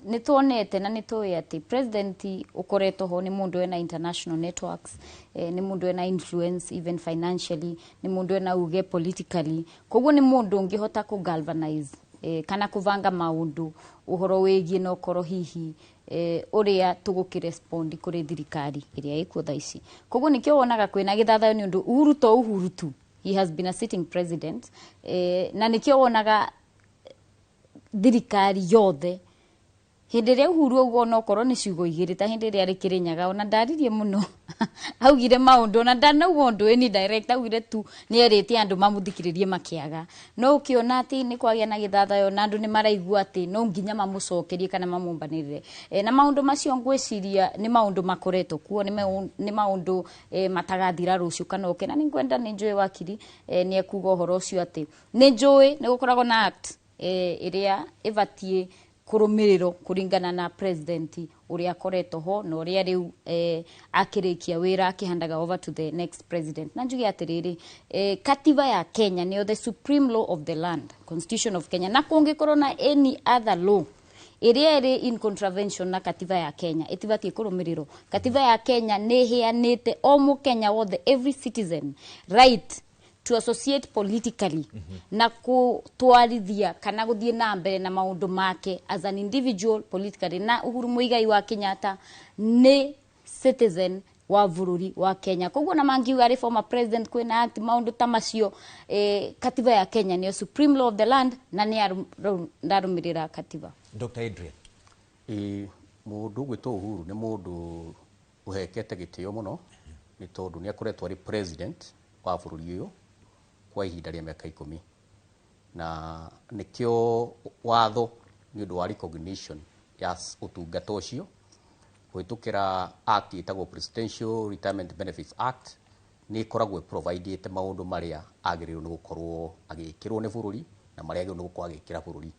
nĩ tuonete na nĩ tũĩ atĩ president ũkoretwo ho nĩ mũndũ wena international networks, nĩ mũndũ wena influence even financially, nĩ mũndũ wena uge politically, koguo nĩ mũndũ ũngĩhota kũ galvanize kana kũbanga maũndũ ũhoro wĩgiĩ na ũkorwo hihi ũrĩa tũgũkĩrespond kũrĩ thirikari ĩrĩa ĩkuo thaa ici. Koguo nĩkĩo wonaga kwĩna gĩthathayo, nĩ ũndũ Uhuru to Uhuru tu, he has been a sitting president, na nĩkĩo wonaga thirikari yothe hĩndĩ ĩrĩa Uhuru auga onokorwo nĩ ciugo igĩrĩ, ta hĩndĩ ĩrĩa arĩ Kĩrĩnyaga, ona ndaririe mũno, augire maũndũ, ona ndanauga ũndũ any direct, augire tu nĩ erĩte andũ mamũthikĩrĩrie makĩaga. No ũkĩona atĩ nĩ kwagĩa na gĩthathayo na andũ nĩ maraigua atĩ no nginya mamũcokerie kana mamũmbanĩrĩre. Na maũndũ macio ngwĩciria nĩ maũndũ makoretwo kuo, nĩ maũndũ matagathira rũciũ kana ũke. Na nĩ ngwenda, nĩ njũĩ wakiri nĩ ekuga ũhoro ũcio, atĩ nĩ njũĩ nĩ gũkoragwo na act ĩrĩa ĩbatiĩ kũrũmĩrĩrwo kũringana na president ũrĩa akoretwo ho na ũrĩa rĩu akĩrĩkia wĩra akĩhandaga over to the next president. Na njuge atĩrĩrĩ, katiba ya Kenya nĩyo the supreme law of the land, Constitution of Kenya, na kũngĩkorwo na any other law ĩrĩa ĩrĩ in contravention na katiba ya Kenya, ĩtibatiĩ kũrũmĩrĩrwo. Katiba ya Kenya nĩ ĩheanĩte o mũkenya wothe, every citizen, right to associate politically na kutwarithia kana guthie na mbere na maundu make as an individual politically. Na Uhuru Muigai wa Kenyatta nĩ citizen wa bũrũri wa Kenya, koguo na mangiuga arĩ former president, kwĩna act, maundu ta macio, katiba ya Kenya nĩyo supreme law of the land na nĩ ndarũmĩrĩra katiba. Dr. Adrian. Ĩ mũndũ ũgwĩtwo Uhuru nĩ mũndũ ũhekete gĩtĩo mũno, nĩ tondũ nĩ akoretwo arĩ president wa bũrũri ũyũ kwa ihinda rĩa mĩaka 10, na nĩkĩo watho nĩ ũndũ wa recognition ya ũtungata ũcio kũhĩtũkĩra act ĩtagwo Presidential Retirement Benefits Act nĩ ĩkoragwo ĩprovidĩte maũndũ marĩa agĩrĩirwo nĩ gũkorwo agĩkĩrwo nĩ bũrũri na marĩa agĩrĩirwo nĩ gũkorwo agĩkĩra bũrũri.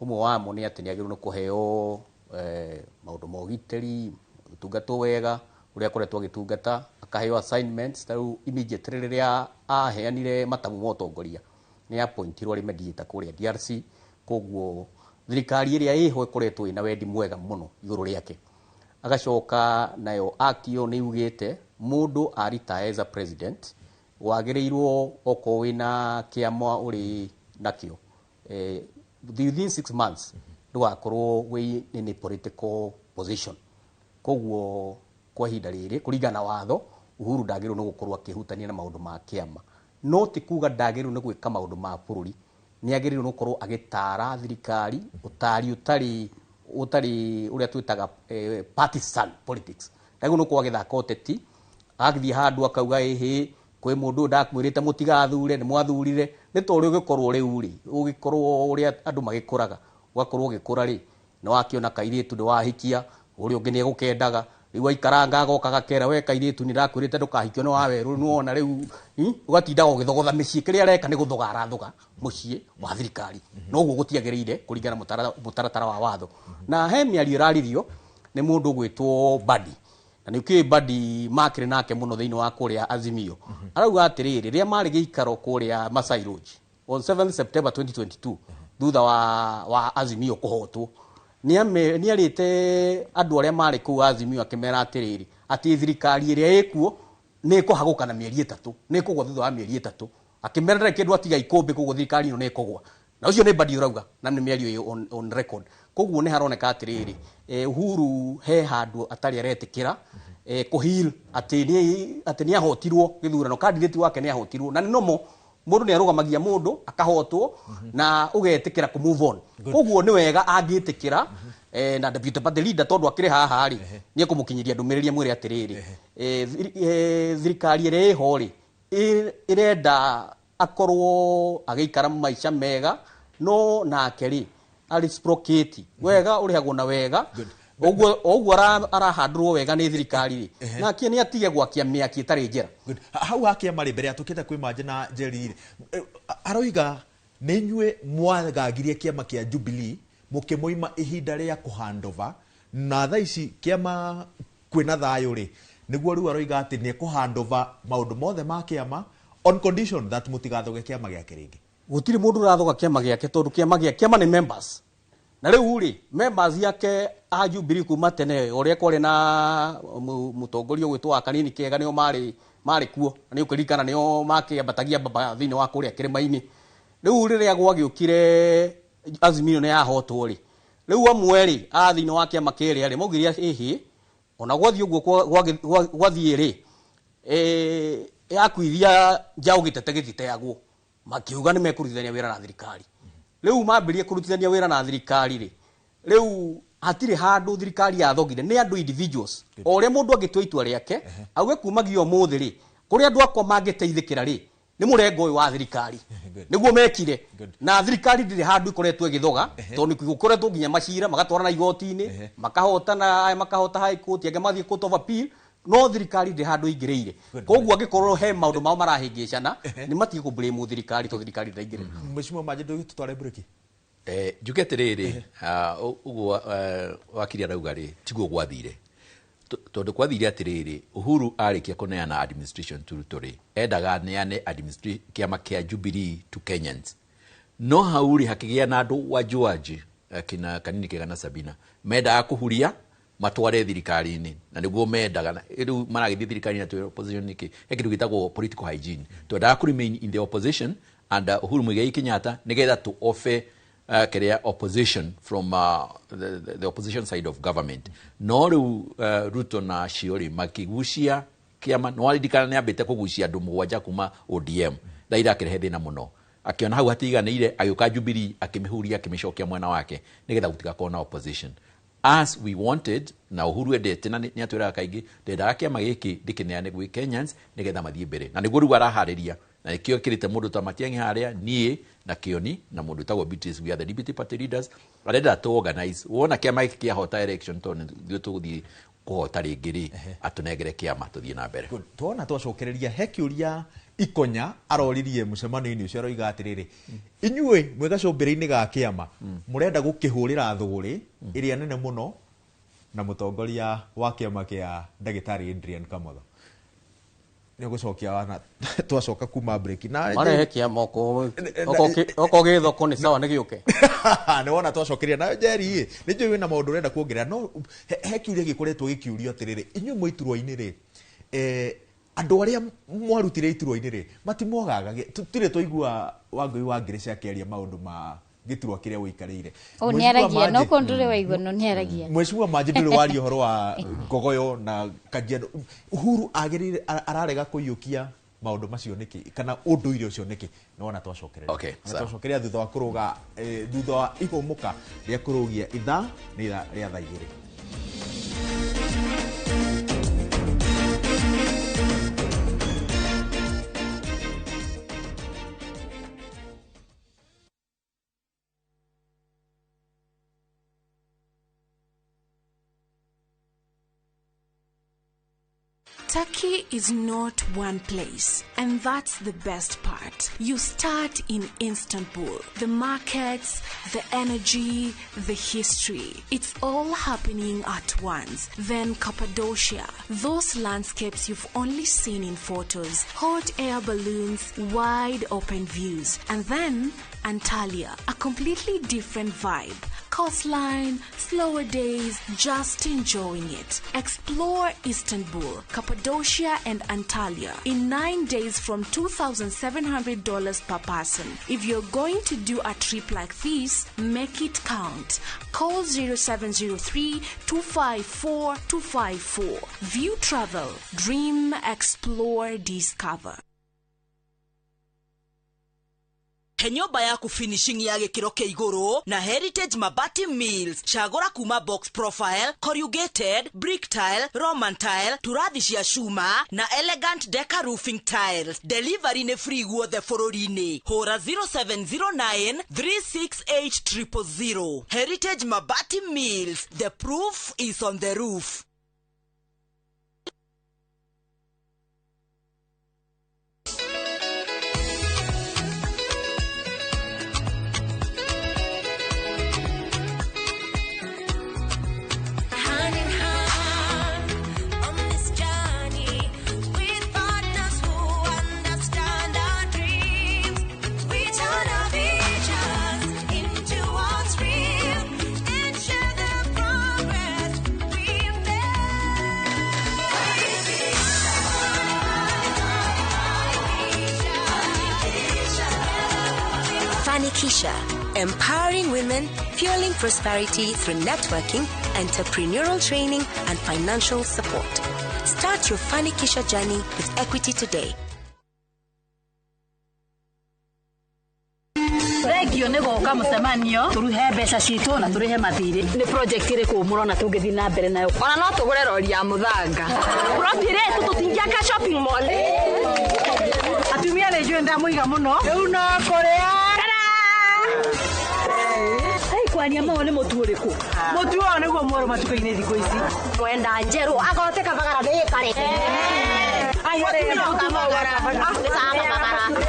Ũmwe wamo nĩ atĩ nĩ agĩrĩirwo nĩ kũheo maũndũ ma ũgitĩri, ũtungatwo wega ũrĩa akoretwo agĩtungata, akaheo assignments. Ta rĩu immediately rĩrĩa aheanire matamu ma ũtongoria, nĩ appointirwo arĩ mediator kũrĩa DRC. Koguo thirikari ĩrĩa ĩho ĩkoretwo ĩna wendi mwega mũno igũrũ rĩake. Agacoka nayo act ĩyo nĩ yugĩte mũndũ a retire as a president, wagĩrĩirwo okorwo wĩna kĩama ũrĩ nakĩo, within 6 months ndũgakorwo wĩ in a political position. Koguo kwa ihinda rĩrĩ, kũringana na watho, Uhuru ndagĩrĩirwo nĩ gũkorwo akĩhutania na maũndũ ma kĩama, no ti kuga ndagĩrĩirwo nĩ gwĩka maũndũ ma bũrũri. Nĩ agĩrĩirwo nĩ gũkorwo agĩtara thirikari ũtari ũtarĩ ũrĩa twĩtaga partisan politics. Ndagĩrĩirwo nĩ gũkorwo agĩthaka ũteti, agathiĩ handũ akauga, ĩhĩ, kwĩ mũndũ ũyũ ndakwĩrĩte mũtigathure, nĩ mwathurire. Nĩ ta ũrĩa ũgĩkorwo rĩu rĩ, ũgĩkorwo ũrĩa andũ magĩkũraga, ũgakorwo ũgĩkũra rĩ, nĩ wakĩona kairĩtu, nĩ wahikia, ũrĩa ũngĩ nĩ egũkendaga. Rĩu aikaranga agoka gakera, we kairĩtu, nĩ ndakwĩrĩte ndũkahikio nĩ wawerũ, nĩ wona rĩu ũgatindaga ũgĩthogotha mĩciĩ. Kĩrĩa areka nĩ gũthoga arathoga mũciĩ wa thirikari, no ũguo gũtiagĩrĩire kũringana na mũtaratara wa watho. Na he mĩario ĩraririo nĩ mũndũ ũgwĩtwo Badi. Na nĩ ũkĩũĩ Mbadi makĩrĩ nake mũno thĩinĩ wa kũrĩa Azimio. Arauga atĩrĩrĩ, rĩrĩa marĩ gĩikaro kũrĩa Masai Lodge on 7 September 2022, thutha wa Azimio kũhotwo, nĩ arĩte andũ arĩa marĩ kũu Azimio akĩmera atĩrĩrĩ, atĩ thirikari ĩrĩa ĩkuo nĩ ĩkũhagũka na mĩeri 3, nĩ ĩkũgwa thutha wa mĩeri 3. Akĩmera ndarĩ kĩndũ atiga ikũmbĩ, koguo thirikari ĩno nĩ ĩkũgwa. Na ũcio nĩ Mbadi ũrauga, na nĩ mĩario ĩ on record. Koguo nĩ haroneka atĩrĩrĩ, Uhuru he handũ atarĩ aretĩkĩra kũheal atĩ nĩ ahotirwo gĩthurano, candidate wake nĩ ahotirwo, na nĩ nomo mũndũ nĩ arũgamagia mũndũ akahotwo na ũgetĩkĩra kũ move on. Koguo nĩ wega angĩtĩkĩra, na deputy party leader, tondũ akĩrĩ haha rĩ, nĩ ekũmũkinyĩria ndũmĩrĩri amwĩre atĩrĩrĩ, thirikari ĩrĩa ĩho rĩ, ĩrenda akorwo agĩikara maica mega, no nake rĩ areciprocate wega ũrĩhagwo na wega. Ũguo ũguo arahandũrwo wega nĩ thirikari rĩ, nake nĩ atige gwakia mĩaki ĩtarĩ njera. Good. Hau ha kĩama rĩ, mbere ya tũkĩte kwĩ Manje na Njeri rĩ, aroiga nĩ inyuĩ mwagagirie kĩama kĩa Jubilee mũkĩmũima ihinda rĩa kũhandover, na thaa ici kĩama kwĩna thayũ rĩ, nĩguo rĩu aroiga atĩ nĩ ekũhandover maũndũ mothe ma kĩama on condition that mũtigathoge kĩama gĩake rĩngĩ. Gũtirĩ mũndũ ũrathoga kĩama gĩake, tondũ kĩama gĩa kĩama nĩ members, na rĩu rĩ, members yake a Jubilee kuma tene ũrĩa kwarĩ na mũtongoria ũgwĩtwo wa Kanini Kega, nĩo marĩ kuo, na nĩ ũkĩririkana nĩo makĩambatagia mbamba thĩinĩ wa kũrĩa kĩrĩma-inĩ. Rĩu rĩrĩa gwagĩũkire Azimio nĩ yahotwo rĩ, rĩu amwe rĩ a thĩinĩ wa kĩama kĩrĩa rĩ maugire ĩhĩ, ona gwathiĩ ũguo gwathiĩ rĩ, yakuithia njaũ gĩtete gĩtiteagwo, makiuga nĩ mekũrutithania wĩra na thirikari. Rĩu mambĩrĩrie kũrutithania wĩra na thirikari rĩ, rĩu hatirĩ handũ thirikari yathogire, nĩ andũ individuals. O ũrĩa mũndũ angĩtua itua rĩake auge kumagia ũmũthĩ rĩ, kũrĩa andũ akwa mangĩteithĩkĩra rĩ, nĩ mũrengo ũyũ wa thirikari, nĩguo mekire. Na thirikari ndĩrĩ handũ ĩkoretwo ĩgĩthoga, tondũ nĩ gũkoretwo nginya macira magatwarana igoti-inĩ, makahotana aya, makahota high court, angĩ mathiĩ court of appeal, no thirikari ndĩrĩ handũ ĩingĩrĩire. Koguo angĩkorwo he maũndũ mao marahĩngĩcana, nĩ matige kũ blame thirikari, tondũ thirikari ndĩraingĩrĩra. Mheshimiwa Manje, ndũgĩtũtware break. Njuge atĩrĩrĩ, ũguo wakiri arauga rĩ, tiguo gwathire. Tondũ kwathire atĩrĩrĩ, Uhuru arĩkia kũneana administration to Ruto rĩ, endaga aneane kĩama kĩa Jubilee to Kenyans, no hau rĩ hakĩgĩa na andũ wajuaji kina Kanini Kega na Sabina mendaga kũhuria matware thirikari-inĩ, na nĩguo mendaga. Na rĩu maragĩthiĩ thirikari-inĩ na twĩ opposition nĩkĩ? He kĩndũ gĩtagwo political hygiene. Twendaga kũ remain in the opposition and Uhuru Muigai Kenyatta nĩgetha to offer kĩrĩa opposition from the opposition side of government. No rĩu Ruto na acio rĩ makĩgucia kĩama, no waririkana nĩ ambĩte kũgucia andũ 7 kuma ODM, Raila akĩrehe thĩna mũno, akĩona hau hatiganĩire, agĩũka Jubilee akĩmĩhuria, akĩmĩcokia mwena wake nĩgetha gũtigakorwo na opposition as we wanted. Na Uhuru endete, na nĩ atwĩraga kaingĩ ndendaga kĩama gĩkĩ ndĩkĩneane gwĩ Kenyans nĩgetha mathiĩ mbere, na nĩguo rĩu araharĩria, na nĩkĩo kĩrĩte mũndũ ta Matiang'i harĩa, niĩ na Kĩoni na mũndũ wĩtagwo Beatrice, we are the deputy party leaders. Arenda to organize wona kĩama gĩkĩ kĩahota election, tondũ nĩthuĩ tũgũthiĩ kũhota rĩngĩ rĩ, atũnengere kĩama tũthiĩ na mbere. Good. Tuona twacokereria, he kĩũria Ikonya aroririe mũcemanio-inĩ ũcio, aroiga atĩrĩrĩ, inyuĩ mwĩ gacũmbĩrĩ-inĩ ga kĩama mũrenda gũkĩhũrĩra thũgũrĩ ĩrĩa nene mũno na mũtongoria wa kĩama kĩa ndagĩtarĩ Adrian Kamotho. Nĩ ũgũcokia wana twacoka kuma break na Marehe kĩama oko gĩthoko nĩ sawa, nĩ gĩũke. Nĩ wona twacokeria nayo Njeri, nĩ njũĩ wĩna maũndũ ũrenda kuongerera, no he kĩũria gĩkoretwo gĩkĩũrio atĩrĩrĩ, inyuĩ mwĩ iturwa-inĩ rĩ, andũ arĩa mwarutire iturwa-inĩ rĩ matimwagaga, tũtirĩ twaigua Wangũi wa Ngĩrĩca akĩaria maũndũ ma gĩturwa kĩrĩa ũikarĩire. O nĩ aragia, no ko ndũrĩ waigua, no nĩ aragia. Mheshimiwa Manji, ndũrĩ waria ũhoro wa Ngogoyo na Kajiado. Uhuru agĩrĩire ararega kũiyũkia maũndũ macio nĩkĩ, kana ũndũire ũcio nĩkĩ? Nĩ wona twacokereria. Okay, Na sawa. twacokereria thutha wa kũrũga, thutha wa ihũmũka rĩa kũrũgia ithaa nĩ ithaa rĩa thaa 2. Turkey is not one place, and that's the best part. You start in Istanbul. The markets, the energy, the history. It's all happening at once. Then Cappadocia, those landscapes you've only seen in photos, hot air balloons, wide open views. And then Antalya, a completely different vibe. Coastline, slower days, just enjoying it. Explore Istanbul, Cappadocia and Antalya in 9 days from $2,700 per person. If you're going to do a trip like this, make it count. Call 0703 254 254. View Travel. Dream, explore, discover. He nyũmba yaku finishing ya gĩkĩro kĩa igũrũ na Heritage Mabati Mills. Cagũra kuma box profile, corrugated, brick tile, Roman tile, turathi cia cuma na elegant deca roofing tiles. Delivery nĩ free guothe bũrũri-inĩ. Hũra 0709 368 000. Heritage Mabati Mills. The proof is on the roof. Hand in hand on this journey with partners who understand our dreams. We turn our visions into what's real and share the progress we make. Fanikisha, empowering women, fueling prosperity through networking, entrepreneurial training, and financial support. Start your Fanikisha journey with Equity today. Thengio nä goka mũcemanio tũruhe mbeca citũ na tũrĩhe mathirĩ. Nĩ project ĩrĩkũ mũrona tũngĩthiĩ na mbere nayo? Ona no tũgũre rori ya mũthanga. Plot ĩrĩa tũtingĩaka shopping mall. Atumia nĩ njũĩ ndamũiga mũno. Rĩu no kũrĩa. Kwania mao nĩ mũtu ũrĩkũ? Mũtu ũyũ nĩguo mwerũ matukũ-inĩ thikũ ici. Mwenda njerũ agote kabagara nĩ kare.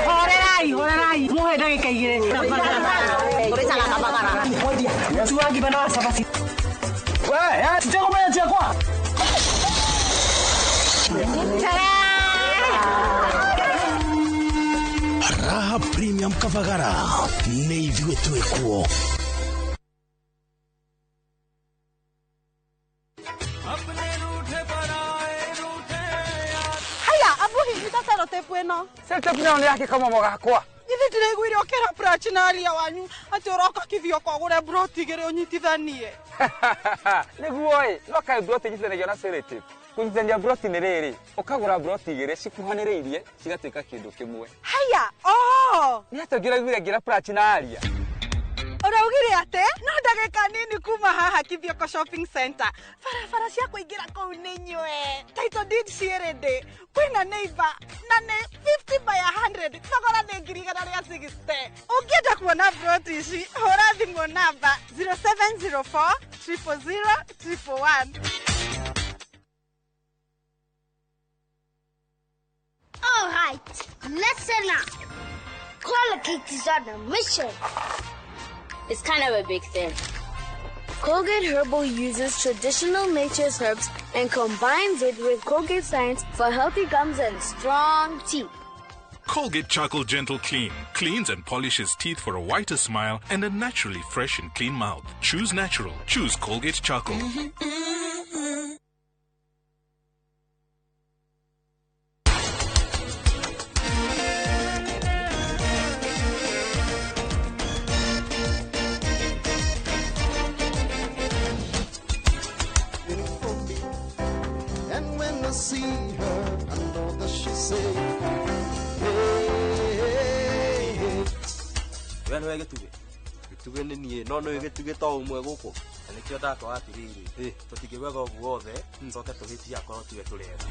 Horerai, horerai. Muhe ndagĩka igĩrĩ. Mũtu wa ngima na wa cabaci. We, titegũmenya ciakwa. Raha Premium Kavagara nĩ ithuĩ twĩkuo. Ĩno Self nayo nĩ yake kamamo gakwa. Githĩ ndĩraiguire ũkĩra Prachinaria wanyu atĩ ũroka Kithioko ũgũre broti igĩrĩ ũnyitithanie. Nĩguo ĩ, no kaĩ broti inyitithanagio na sellotape. Kũnyitithania broti nĩ rĩrĩ, ũkagũra broti igĩrĩ cikuhanĩrĩirie cigatuĩka kĩndũ kĩmwe. Haya, oh! Nĩ atĩa ũngĩraiguire ngĩra Prachinaria? Ũraugire atĩ no ndagĩka nini kuma haha Kithioko Shopping Center. Barabara cia kũingĩra kũu nĩ nyue. Title deed ciĩ ready. Kwĩna neighbor na nĩ 50 by 100. Thogora nĩ 160,000. Ũngĩenda kuona broti ici, hũra thimũ namba 0704 000 111. All right, listen up. Colgate is on a mission. It's kind of a big thing. Colgate Herbal uses traditional nature's herbs and combines it with Colgate science for healthy gums and strong teeth. Colgate Charcoal Gentle Clean cleans and polishes teeth for a whiter smile and a naturally fresh and clean mouth. Choose natural. Choose Colgate Charcoal. And when I see her, I know that she say, hey, hey, hey. We nĩwe gĩtugĩ? Gĩtugĩ nĩ niĩ, no nĩũĩ gĩtugĩ to ũmwe gũkũ. Na nĩkĩo ndakwa atĩrĩrĩ, tũtingĩgwetha ũguo othe, coke tũhĩtie akorwo tiwe tũretha.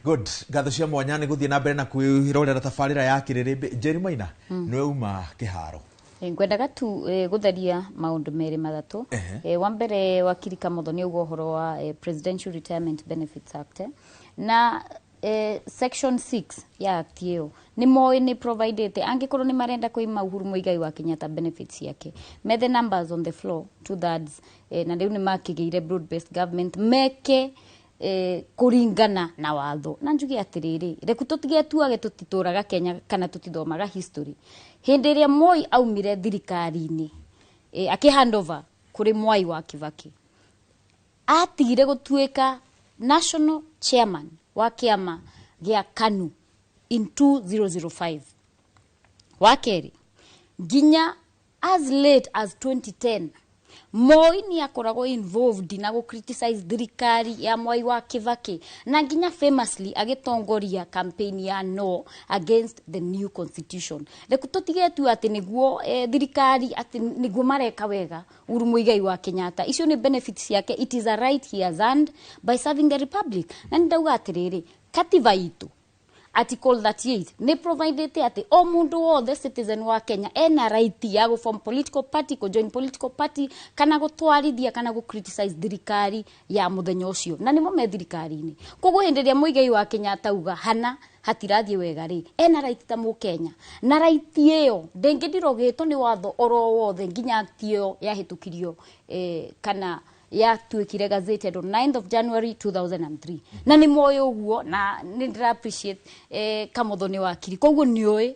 Good. Ngatho cia mwanya nĩ gũthiĩ na mbere na kwĩrorera tabarĩra ya Kĩrĩrĩmbĩ. Njeri Maina, nĩwe uma kĩharo. Ngwendaga tu gũtheria maũndũ merĩ mathatũ. Wa mbere, wakiri Kamotho nĩ auga ũhoro wa Presidential Retirement Benefits Act, na section 6 ya act ĩyo nĩ moĩ nĩ provided angĩkorwo nĩ marenda kũima Uhuru Muigai wa Kenyatta benefits ciake, methe numbers on the floor, two thirds, na rĩu nĩ makĩgĩire broad based government meke kũringana na watho. Na njuge atĩrĩrĩ, reku tũtigetuage tũtitũraga Kenya kana tũtithomaga history. Hĩndĩ ĩrĩa Moi aumire thirikari-inĩ, akĩ hand over kũrĩ Mwai wa Kibaki, atigire gũtuĩka national chairman wa kĩama gĩa KANU in 2005. Wa kerĩ, nginya as late as 2010 Moi nĩ akoragwo involved na gũ criticize thirikari ya Mwai wa Kibaki, na nginya famously agĩtongoria campaign ya no against the new constitution. Reku tũtigetue atĩ nĩguo thirikari atĩ nĩguo mareka wega Uhuru Muigai wa Kenyatta. Icio nĩ benefits ciake. It is a right he has earned by serving the republic. Na nĩ ndauga atĩrĩrĩ, katiba itũ article 38 nĩ providete atĩ o mũndũ wothe citizen wa Kenya ena right ya gũ form political party, kũ join political party, kana gũtwarithia kana gũ criticize thirikari ya mũthenya ũcio, na nĩmo me thirikari-inĩ. Koguo hĩndĩ ĩrĩa Muigai wa Kenyatta auga hana hatirathiĩ wega rĩ, ena right ta mũkenya, na right ĩyo ndĩngĩndirogĩtwo nĩ watho oro wothe nginya act ĩyo yahĩtũkirio, kana yatuĩkire gazetted on 9th of January 2003, na nĩ moĩ ũguo. Na nĩ ndĩra appreciate Kamotho nĩ wakiri, koguo nĩ ũĩ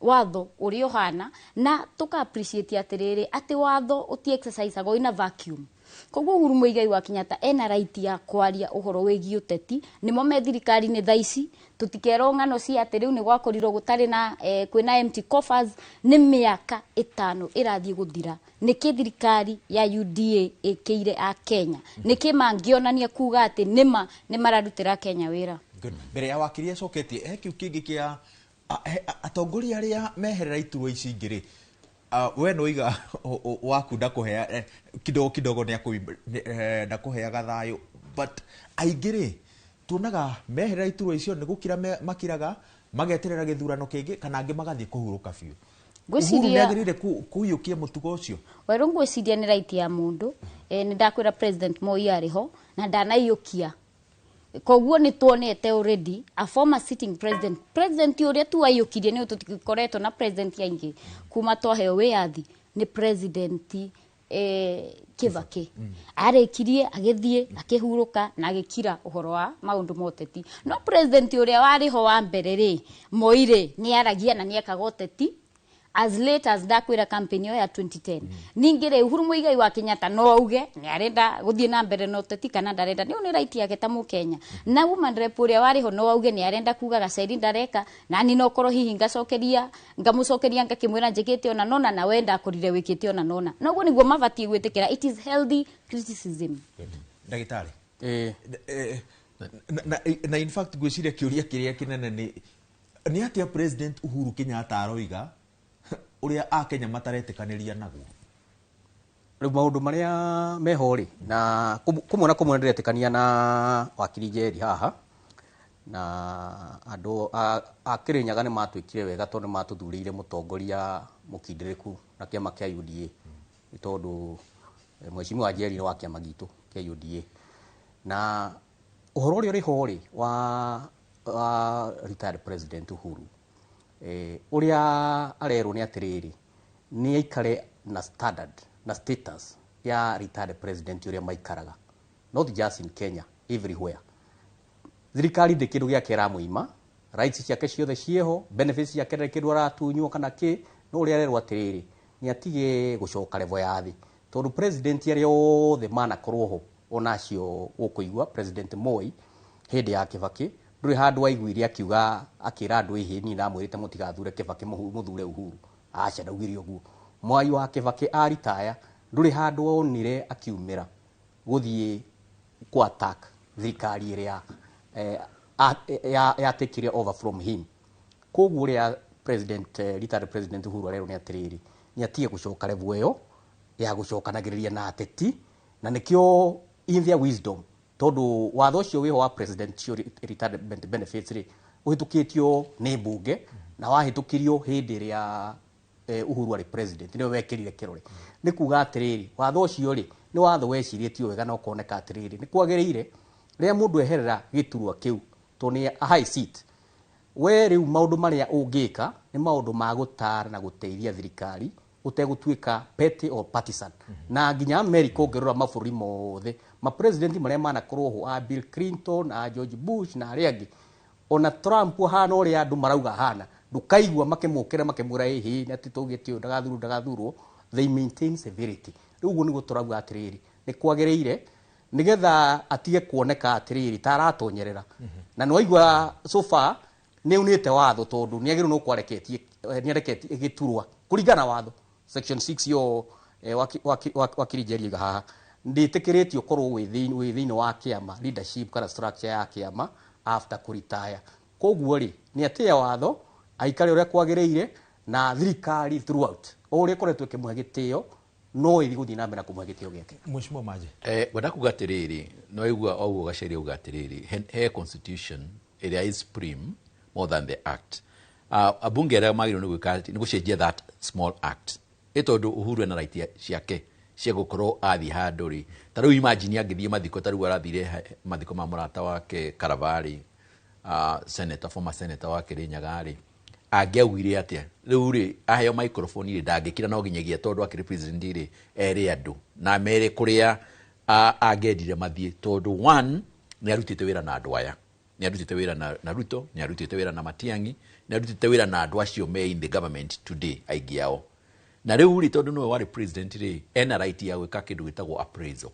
watho ũrĩa ũhana, na tũka appreciate atĩrĩrĩ, atĩ watho ũti exercise in a vacuum. Koguo Uhuru Muigai wa Kenyatta ena right ya kwaria ũhoro wĩgiĩ ũteti. Nĩmo me thirikari-inĩ thaa ici. Tũtikerwo ng'ano cia atĩ rĩu nĩ gwakorirwo gũtarĩ na kwĩna empty coffers. Nĩ mĩaka 5 ĩrathiĩ gũthira. Nĩkĩ thirikari ya UDA ĩkĩire a Kenya? Nĩkĩ mangĩonania kuga atĩ nĩma nĩ mararutĩra Kenya wĩra? Good. Mbere ya wakiri acoketie, he kiu kĩngĩ kĩa atongoria arĩa meherera iturwa ici ingĩ rĩ, we nĩwoiga waku ndakũhea kidogo kidogo ndakũheaga thayũ, but aingĩ rĩ, tuonaga meherera iturwa icio nĩ gũkira makiraga mageterera gĩthurano kĩngĩ, kana angĩ magathiĩ kũhurũka biũ. Uhuru nĩagĩrĩire kũiyũkia mũtugo ũcio? Werũ, ngwĩciria nĩ right ya mũndũ. Nĩ ndakwĩra President Moi arĩ ho na ndanaiyũkia, koguo nĩ tuonete already a former sitting president, president ũrĩa tu aiyũkirie, nĩ tũtikoretwo na president aingĩ kuma twaheo wĩyathi, nĩ President Kibaki. Arĩkirie agĩthiĩ akĩhurũka na agĩkira ũhoro wa maũndũ ma ũteti. No president ũrĩa warĩ ho wa mbere rĩ, Moi rĩ, nĩ aragia na nĩ ekaga ũteti as late as, ndakwĩra, campaign ĩyo ya 2010. Ningĩ rĩ, Uhuru Muigai wa Kenyatta no auge nĩ arenda gũthiĩ na mbere na ũteti kana ndarenda. Nĩ nĩ right yake ta mũkenya. Na woman rep ũrĩa warĩ ho no auge nĩ arenda kuga gaceri ndareka, na ni no korwo hihi ngacokeria ngamũcokeria ngakĩmwĩra njĩkĩte ona nona na we ndakorire wĩkĩte ona nona. Noguo nĩguo mabatiĩ gwĩtĩkĩra. It is healthy criticism. Ndagĩtarĩ, na in fact ngwĩciria kĩũria kĩrĩa kĩnene nĩ atĩa President Uhuru Kenyatta aroiga ũrĩa akenya mataretĩkanĩria naguo? Rĩu maũndũ marĩa meho rĩ, na kũmwe na kũmwe ndĩretĩkania na wakiri Njeri haha, na andũ a Kĩrĩnyaga nĩ matwĩkire wega tondũ nĩ matũthurĩire mũtongoria mũkindĩrĩku na kĩama kĩa UDA, nĩ tondũ mheshimiwa Njeri nĩ wa kĩama gitũ kĩa UDA. Na ũhoro ũrĩa ũrĩ ho rĩ wa retired President Uhuru, ũrĩa arerwo nĩ atĩrĩrĩ, nĩ aikare na standard na status ya retired president ũrĩa maikaraga, not just in Kenya, everywhere. Thirikari ndĩ kĩndũ gĩake ĩramũima, rights ciake ciothe ciĩho, benefits ciake ndarĩ kĩndũ aratunywo kana kĩ. No ũrĩa arerwo atĩrĩrĩ, nĩ atige gũcoka level ya thĩ, tondũ president arĩa othe manakorwo ho, ona acio ũkũigua President Moi hĩndĩ ya Kibaki, ndũrĩ handũ waiguire akiuga akĩra andũ, "Ĩhĩ, niĩ ndamwĩrĩte mũtigathure Kibaki, mũthure Uhuru." Aca, ndaugire ũguo. Mwai wa Kibaki aritaya, ndũrĩ handũ wonire akiumĩra gũthiĩ ku attack thirikari ĩrĩa yatekire over from him. Koguo ũrĩa president retired President Uhuru arerwo nĩ atĩrĩrĩ, nĩ atige gũcoka level ĩyo ya gũcokanagĩrĩria na ateti, na nĩkĩo in their wisdom Tondũ watho ũcio wĩho wa presidential retirement benefits rĩ, ũhĩtũkĩtio nĩ mbunge na wahĩtũkirio hĩndĩ ĩrĩa Uhuru arĩ president, nĩwe wekĩrire kĩrore. Nĩ kuga atĩrĩrĩ, watho ũcio rĩ, nĩ watho wecirĩtio wega na ũkoneka atĩrĩrĩ, nĩ kwagĩrĩire rĩrĩa mũndũ eherera gĩturwa kĩu, tondũ nĩ a high seat, we rĩu maũndũ marĩa ũngĩka nĩ maũndũ ma gũtara na gũteithia thirikari ũtegũtuĩka petty or partisan. Na nginya America, ũngĩrora mabũrũri mothe, mapresident marĩa manakorwo ho, a Bill Clinton, a George Bush na arĩa angĩ, ona Trump ahana ũrĩa andũ marauga ahana, ndũkaigua makĩmũkĩra makĩmwĩra ĩhĩ atĩ tũgĩte ũyũ ndagathurwo, ndagathurwo. They maintain civility. Rĩu ũguo nĩguo tũrauga atĩrĩrĩ, nĩ kwagĩrĩire nĩgetha atige kuoneka atĩrĩrĩ ta aratonyerera. Na nĩwaigua so far nĩ aunĩte watho, tondũ nĩ agĩrĩirwo nĩ kwareketie, nĩ areketie gĩturwa kũringana na watho section 6 yo wakiri Njeri haha, ndĩtĩkĩrĩtio korwo wĩ thĩinĩ wa kĩama, leadership kana structure ya kĩama after kũritaya. Koguo rĩ, nĩ atĩya watho, aikare ũrĩa kwagĩrĩire, na thirikari throughout o ũrĩa ĩkoretwo ĩkĩmũhe gĩtĩo no ĩthiĩ gũthiĩ na mbere na kũmũhe gĩtĩo gĩake. Mheshimiwa Maje. Ngwenda kuga atĩrĩrĩ, no igua o ũguo Gaceria uga atĩrĩrĩ, he constitution ĩrĩa is supreme more than the act. Abunge arĩa magĩrĩirwo nĩ gwĩka nĩ gũcenjia that small act, ĩ tondũ Uhuru ena right ciake cia gũkorwo athiĩ handũ rĩ, ta rĩu imagine angĩthiĩ mathiko, ta rĩu arathire mathiko ma mũrata wake Karavari, senator, former senator wa Kirinyaga rĩ, angĩaugire atĩa rĩu rĩ, aheo microphone rĩ, ndangĩkira no nginyagia tondũ akĩrĩ president rĩ, ere andũ na mere kũrĩa angĩendire mathiĩ, tondũ one, nĩ arutĩte wĩra na andũ aya, nĩ arutĩte wĩra na Ruto, nĩ arutĩte wĩra na Matiang'i, nĩ arutĩte wĩra na andũ acio me in the government today, aingĩ ao. Na rĩu rĩ, tondũ nĩwe warĩ president rĩ, ena right ya gwĩka kĩndũ gĩtagwo appraisal,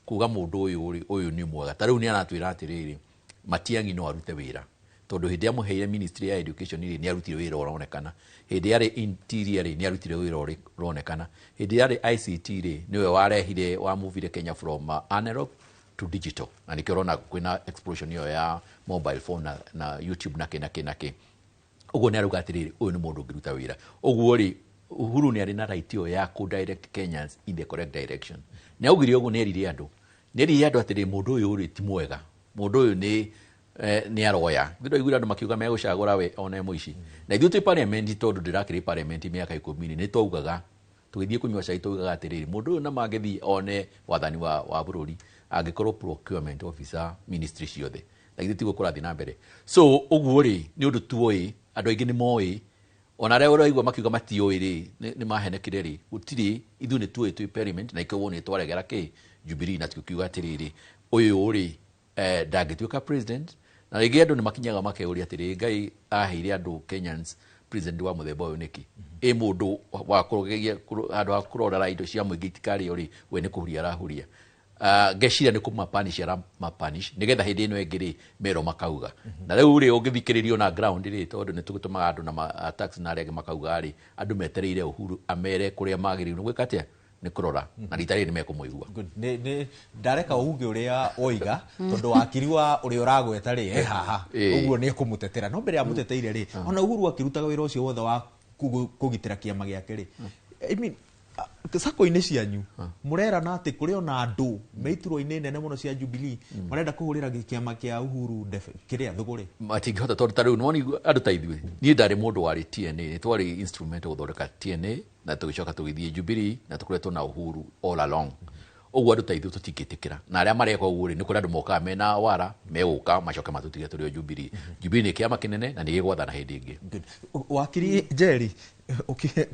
kuga mũndũ ũyũ rĩ, ũyũ nĩ mwega. Ta rĩu nĩ aratwĩra atĩrĩrĩ, Matiang'i no arute wĩra, tondũ hĩndĩ amũheire ministry ya education rĩ, nĩ arutire wĩra ũronekana. Hĩndĩ yarĩ interior rĩ, nĩ arutire wĩra ũronekana. Hĩndĩ yarĩ ICT rĩ, nĩwe warehire, wamuvire Kenya from analog to digital, na nĩkĩo ũrona kwĩna explosion ĩyo ya mobile phone na YouTube na kĩ na kĩ na kĩ. Ũguo nĩ arauga atĩrĩrĩ, ũyũ nĩ mũndũ ũngĩruta wĩra. Ũguo rĩ, Uhuru nĩ arĩ na right ĩyo ya kũ direct Kenyans in the correct direction. Nĩ augire ũguo, nĩ erire andũ atĩrĩ, mũndũ ũyũ rĩ, ti mwega, mũndũ ũyũ nĩ aroya. Ndĩraiguire andũ makiuga megũcagũra we one mũici, na ithuĩ twĩ parliament, tondũ ndĩrakĩrĩ parliament mĩaka 10, nĩ twaugaga tũgĩthiĩ kũnyua cai, twaugaga atĩrĩrĩ, mũndũ ũyũ na mangĩthiĩ one wathani wa bũrũri, angĩkorwo procurement officer ministry ciothe, na githĩ tiguo kũrathiĩ na mbere? So ũguo rĩ, nĩ ũndũ tuoĩ, andũ aingĩ nĩ moĩ, ona arĩa ũraigua makiuga matiũĩ rĩ, nĩ mahenekire rĩ, gũtirĩ. Ithuĩ nĩ tuoĩ twĩ parliament, na ikĩo nĩ twaregera kĩ Jubilee, na tũkiuga atĩrĩrĩ, ũyũ rĩ, ndangĩtuĩka president. Na rĩngĩ andũ nĩ makinyaga makeuria atĩrĩrĩ, Ngai aheire andũ Kenyans president wa mũthemba ũyũ nĩkĩ? Ĩ mũndũ wa kũgeria handũ ha kũrora indo cia mũingĩ itikarĩo rĩ, we nĩ kũhuria arahuria. Ngeciria nĩ kũmapanish aramapanish, nĩgetha hĩndĩ ĩno ĩngĩ rĩ, merwo makauga. Na rĩu rĩ, ũngĩthikĩrĩrio na ground rĩ, tondũ nĩ tũgĩtũmaga andũ na tax na arĩa angĩ makauga rĩ, andũ metereire Uhuru amere kũrĩa magĩrĩirwo nĩ gwĩka atĩa, nĩ kũrora, na rita rĩrĩ nĩ mekũmũigua. Good. Nĩ ndareka uge ũrĩa oiga, tondũ wakiri wa ũrĩa ũragweta rĩ, e haha. Ũguo nĩ ekũmũtetera, no mbere ya mũteteire rĩ, ona Uhuru akĩrutaga wĩra ũcio wothe wa kũgitĩra kĩama gĩake rĩ, I mean, sako-inĩ cianyu mũrerana atĩ kũrĩ ona andũ me iturwa-inĩ nene mũno cia Jubilee marenda kũhũrĩra kĩama kĩa Uhuru kĩrĩa thũgũrĩ. Matingĩhota, tondũ ta rĩu nĩwoni andũ ta ithuĩ, niĩ ndarĩ mũndũ warĩ TNA, nĩ twarĩ instrument gũthondeka TNA, na tũgĩcoka tũgĩthiĩ Jubilee, na tũkoretwo na Uhuru all along. Ũguo andũ ta ithuĩ tũtingĩtĩkĩra, na arĩa mareka ũguo rĩ, nĩ kũrĩ andũ mokaga mena wara, megũka macoke matũtige tũrĩ o Jubilee. Jubilee nĩ kĩama kĩnene na nĩ gĩgwathana hĩndĩ ĩngĩ. Good. Wakiri Njeri,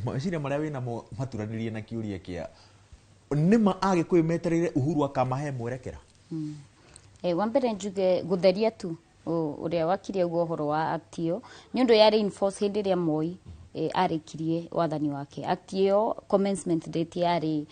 meciria marĩa wĩnamo maturanĩrie na kĩũria kĩa nĩma Agĩkũyũ metereire Uhuru akamahe mwerekera. Wa mbere njuge gũtheria tu ũrĩa wakiri auga ũhoro wa act ĩyo, nĩ ũndũ yarĩ in force hĩndĩ ĩrĩa Moi arĩkirie wathani wake. Act ĩyo commencement date yarĩ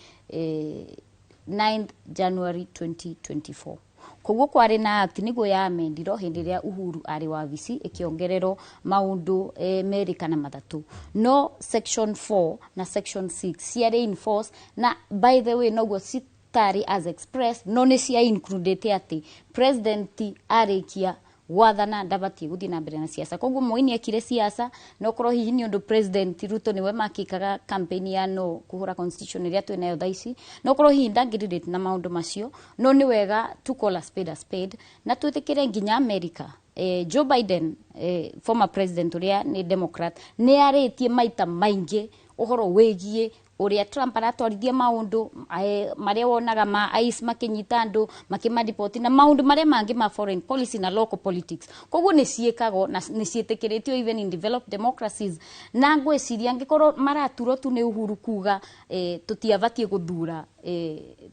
9th January 2024. Koguo kwarĩ na act nĩguo yamendirwo hĩndĩ ĩrĩa Uhuru arĩ wabici, ĩkĩongererwo maũndũ merĩ kana matatũ, no section 4 na section 6 ciarĩ in force. Na by the way, noguo citarĩ as express, no nĩ cia includĩte atĩ president arĩkia Gwathana ndabatiĩ gũthiĩ na mbere na siasa. Koguo Moi nĩ ekire siasa, no korwo hihi nĩ ũndũ President Ruto nĩwe makĩkaga campaign ya no kũhũra constitution ĩrĩa twĩ nayo thaa ici, no korwo hihi ndangĩ na maũndũ macio. No nĩ wega to call a spade a spade, na twĩtĩkĩre nginya America, Joe Biden, former president ũrĩa nĩ Democrat, nĩ arĩtie maita maingĩ ũhoro wĩgiĩ ũrĩa Trump aratwarithia maũndũ, marĩa wonaga ma ICE makĩnyita andũ, makĩmadipoti, na maũndũ marĩa mangĩ ma foreign policy na local politics. Koguo nĩ ciĩkagwo na nĩ ciĩtĩkĩrĩtio even in developed democracies. Na ngwĩciria angĩkorwo maraturwo tu nĩ Uhuru kuga tũtiabatiĩ gũthura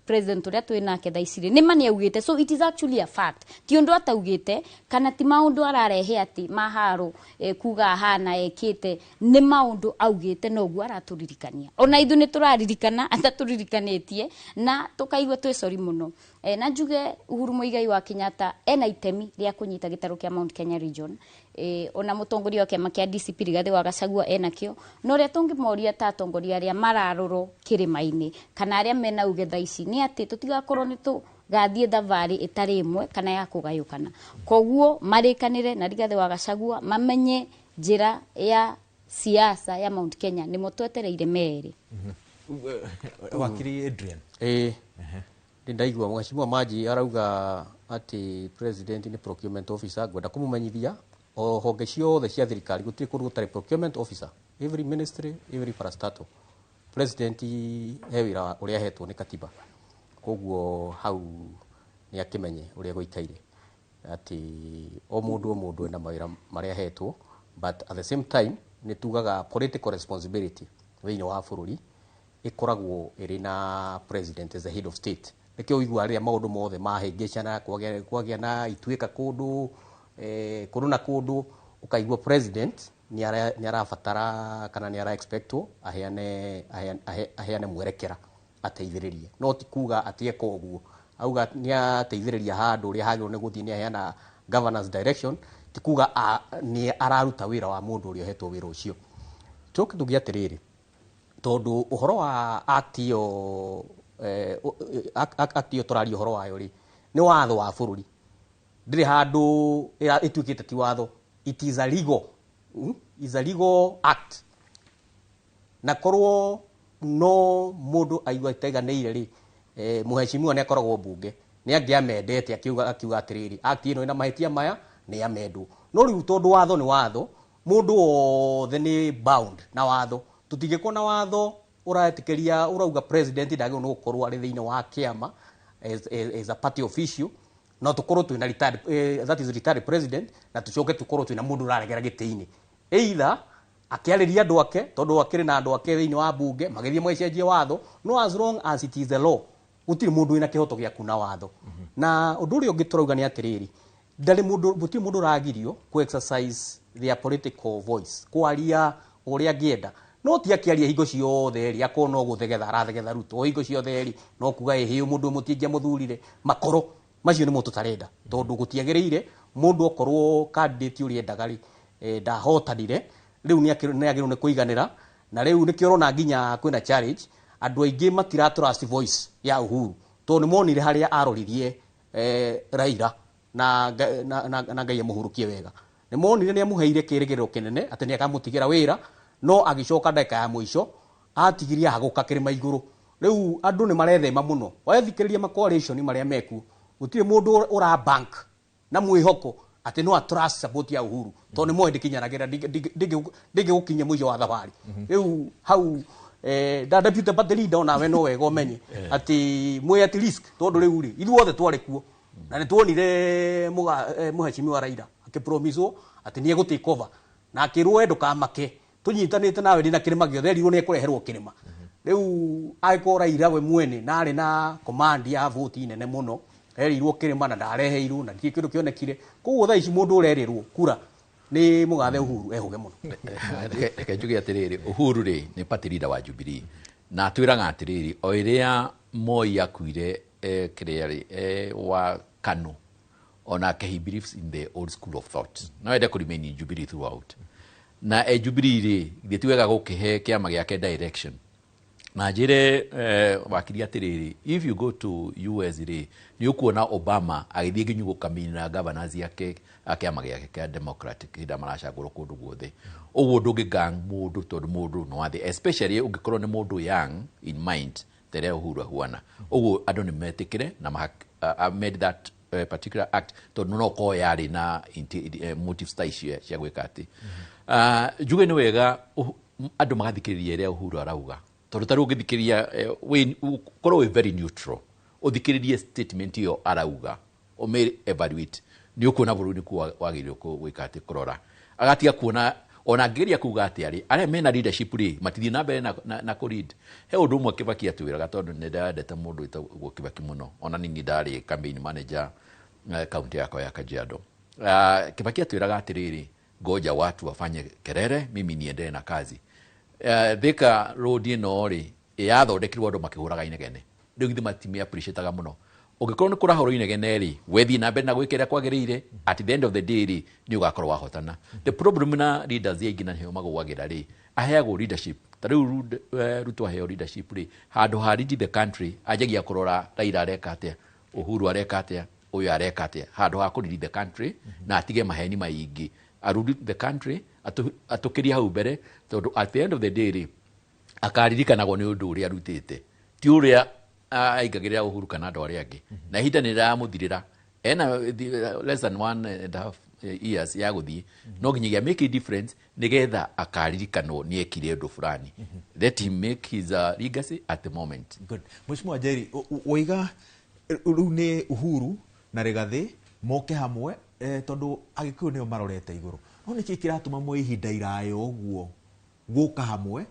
president ũrĩa twĩ nake thaa ici rĩ, nĩ ma nĩ augĩte. So it is actually a fact, ti ũndũ ataugĩte kana ti maũndũ ararehe atĩ maharo, kuga ahana ekĩte, nĩ maũndũ augĩte noguo aratũririkania. Ona ithuĩ nĩ tũraririkana atatũririkanĩtie na tũkaigua twĩ sorry mũno. Na njuge Uhuru Muigai wa Kenyatta ena itemi rĩa kũnyita gĩtarũ kĩa Mount Kenya region, ona mũtongoria wa kĩama kĩa DCP Rigathĩ wa Gachagua enakĩo. No ũrĩa tũngĩmoria ta atongoria arĩa mararorwo kĩrĩma-inĩ kana arĩa mena uge thaa ici nĩ atĩ tũtigakorwo nĩ tũgathiĩ thabarĩ ĩtarĩ ĩmwe kana ya kũgayũkana. Koguo marĩkanĩre na Rigathĩ wa Gachagua, mamenye njĩra ya siasa ya Mount Kenya nĩmo twetereire merĩ. Wakiri Adrian. Ĩĩ, ndĩ ndaigua Mheshimiwa Maji arauga atĩ president nĩ procurement officer. Ngwenda kũmũmenyithia o honge ciothe cia thirikari gũtirĩ kũndũ gũtarĩ procurement officer, every ministry, every parastatal. President he wĩra ũrĩa ahetwo nĩ katiba, koguo hau nĩ akĩmenye ũrĩa gũikaire, atĩ o mũndũ o mũndũ ena mawĩra marĩa ahetwo. But at the same time nĩ tugaga political responsibility thĩinĩ wa bũrũri ĩkoragwo ĩrĩ na president as the head of state. Nĩkĩo ũiguaga rĩrĩa maũndũ mothe mahĩngĩcana, kwagĩa na ituĩka kũndũ, kũndũ na kũndũ, ũkaigua president nĩ arabatara kana nĩ ara expectwo aheane mwerekera, ateithĩrĩrie. No ti kuga atĩ eka ũguo auga nĩ ateithĩrĩria handũ ũrĩa hagĩrĩirwo nĩ gũthiĩ, nĩ aheana governance direction, ti kuga nĩ araruta wĩra wa mũndũ ũrĩa ũhetwo wĩra ũcio. Tũke tuge atĩrĩrĩ, tondũ ũhoro wa act ĩyo, act ĩyo tũraria ũhoro wayo rĩ, nĩ watho wa bũrũri, ndĩrĩ handũ ĩtuĩkĩte ti watho. It is a legal, is a legal act. Na korwo no mũndũ aigua itaiganĩire rĩ, mũheshimiwa nĩ akoragwo mbunge, nĩ angĩamendete akiuga atĩrĩrĩ, act ĩno ĩna mahĩtia maya, nĩ amendwo. No rĩu tondũ watho nĩ watho, mũndũ wothe nĩ bound na watho. Tũtingĩkorwo na watho ũretĩkĩria, ũrauga president ndagĩrĩirwo nĩ gũkorwo arĩ thĩinĩ wa kĩama as a party official, no tũkorwo twĩna retired, that is retired president, na tũcoke tũkorwo twĩna mũndũ ũraregera gĩtĩ-inĩ, either akĩarĩria andũ ake, tondũ akĩrĩ na andũ ake thĩinĩ wa bunge, magĩthiĩ magĩcenjia watho. No as long as it is the law, gũtirĩ mũndũ wĩna kĩhoto gĩa kuna watho. Na ũndũ ũrĩa ũngĩ tũrauga nĩ atĩrĩrĩ, ndarĩ mũndũ, gũtirĩ mũndũ ũragirio ku exercise their political voice, kwaria ũrĩa angĩenda, no ti akĩaria hingo ciothe rĩ, akorwo no gũthegetha arathegetha Ruto o hingo ciothe rĩ, no kuga ĩhĩ mũndũ mũtingĩamũthurire. Makoro macio nĩmo tũtarenda, tondũ gũtiagĩrĩire mũndũ okorwo candidate ũrĩa endaga rĩ, ndahotanire, rĩu nĩ agĩrĩirwo nĩ kũiganĩra. Na rĩu nĩkĩo ũrona nginya kwĩna challenge, andũ aingĩ matira trust voice ya Uhuru, tondũ nĩ monire harĩa aroririe Raila na Ngai amũhurũkie wega. Nĩ monire nĩ amũheire kĩrĩgĩrĩro kĩnene atĩ nĩ akamũtigĩra wĩra, no agĩcoka ndagĩka ya mũico atigirie ahagũka kĩrĩma igũrũ. Rĩu andũ nĩ marethema mũno. Wethikĩrĩria ma coalition marĩa mekuo, gũtirĩ mũndũ ũra bank na mwĩhoko atĩ no a trust support ya Uhuru, tondũ nĩ moĩ ndĩkinyanagĩra, ndĩngĩgũkinyia mũico wa thabarĩ. Rĩu hau, da deputy party leader, onawe no wega ũmenye atĩ mwĩ at risk, tondũ rĩu rĩ, ithuothe twarĩ kuo na nĩ tuonire mũheshimiwa Raila akĩpromiswo atĩ nĩ egũ take over, na akĩrwo we ndũkamake, tũnyitanĩte nawe ndĩ na kĩrĩma gĩothe, erirwo nĩ ekũreherwo kĩrĩma. Rĩu angĩkorwo Raila we mwene na arĩ na command ya voti nene mũno, erirwo kĩrĩma na ndareheirwo na ndirĩ kĩndũ kĩonekire. Koguo thaa ici mũndũ ũrerĩrwo kura nĩ mũgathe Uhuru ehũge mũno. Reke njuge atĩrĩrĩ, Uhuru rĩ, nĩ party leader wa Jubilee, na atwĩraga atĩrĩrĩ, o ĩrĩa Moi akuire, kĩrĩa rĩ, wa KANU, onake he believes in the old school of thought, no ende kũ remain in Jubilee throughout. Na e Jubilee rĩ, githĩ ti wega gũkĩhe kĩama gĩake direction? Na njĩre wakiri atĩrĩrĩ, if you go to US rĩ, nĩ ũkuona Obama agĩthiĩ nginya gũkamĩina governors ake a kĩama gĩake kĩa Democratic hĩndĩ ĩrĩa maracagũrwo kũndũ guothe. Ũguo ndũngĩ-gang mũndũ tondũ mũndũ no athiĩ, especially ũngĩkorwo nĩ mũndũ young in mind ta ĩrĩa Uhuru ahuana. Ũguo andũ nĩ metĩkĩre na made that particular act tondũ no korwo yarĩ na motives ta icio cia gwĩka atĩ. Njuge nĩ wega andũ magathikĩrĩria ĩrĩa Uhuru arauga, tondũ ta rĩu ũngĩthikĩrĩria ũkorwo wĩ very neutral, ũthikĩrĩrie statement ĩyo arauga, ũmĩ evaluate, nĩ ũkuona bũrũri nĩkuo wagĩrĩirwo gwĩka atĩ kũrora, agatiga kuona ona angĩgeria kuga atĩa rĩ, arĩa mena leadership rĩ matithiĩ na mbere na kũ lead. He ũndũ ũmwe Kibaki atwĩraga, tondũ nĩ ndendete mũndũ wĩtagwo Kibaki mũno, ona nini ndarĩ campaign manager kaunti yakwa ya Kajiado. Kibaki atwĩraga atĩrĩrĩ, ngoja watu wafanye kelele, mimi niendelee na kazi. Thika Road ĩno rĩ, yathondekirwo andũ makĩhũraga inegene, rĩu githĩ matimi appreciate-aga mũno. Ũngĩkorwo nĩ kũrahũrwo inegene rĩ, wethiĩ na mbere na gwĩka ĩrĩa kwagĩrĩire, at the end of the day rĩ, nĩ ũgakorwo wahotana. The problem na leaders aingĩ na nĩho magũagĩra rĩ, aheagwo leadership ta rĩu Ruto aheo leadership rĩ, handũ ha lead the country anjagia kũrora Raila areka atĩa, Uhuru areka atĩa, ũyũ areka atĩa, handũ ha kũ lead the country na atige maheni maingĩ, arudi the country atũkĩrie hau mbere, tondũ at the end of the day rĩ, akaririkanagwo nĩ ũndũ ũrĩa arutĩte, ti ũrĩa aingagĩrĩra Uhuru kana andũ arĩa angĩ. Na ihinda nĩ rĩramũthirĩra, ena less than 1.5 years ya gũthiĩ, no nginyagia make a difference nĩgetha akaririkanwo nĩ ekire ũndũ fulani. Let him make his legacy at the moment. Good. Mheshimiwa Njeri, waiga rĩu nĩ Uhuru na Rigathĩ moke hamwe, tondũ Agĩkũyũ nĩo marorete igũrũ, no nĩkĩ kĩratũma moe ihinda iraya ũguo gũka hamwe,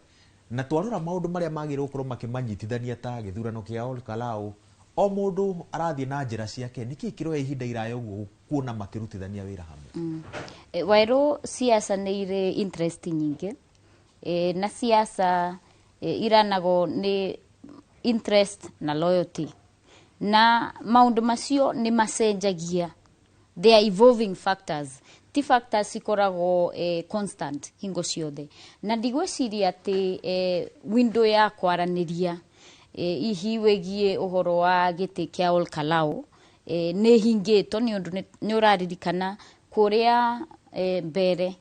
na twarora maũndũ marĩa magĩrĩirwo gũkorwo makĩmanyitithania ta gĩthurano kĩa Ol Kalou, o mũndũ arathiĩ na njĩra ciake, nĩkĩ kĩroya ihinda iraya ũguo kuona makĩrutithania wĩra hamwe? Wairũ, siasa nĩ irĩ interest nyingĩ, na siasa iranagwo nĩ interest na loyalty, na maũndũ macio nĩ macenjagia, they are evolving factors, ti factors cikoragwo constant hingo ciothe. Na ndigwĩciria atĩ window ya kwaranĩria ihi wĩgiĩ ũhoro wa gĩtĩ kĩa Ol Kalou nĩ hingĩtwo, nĩ ũndũ nĩ ũraririkana kũrĩa mbere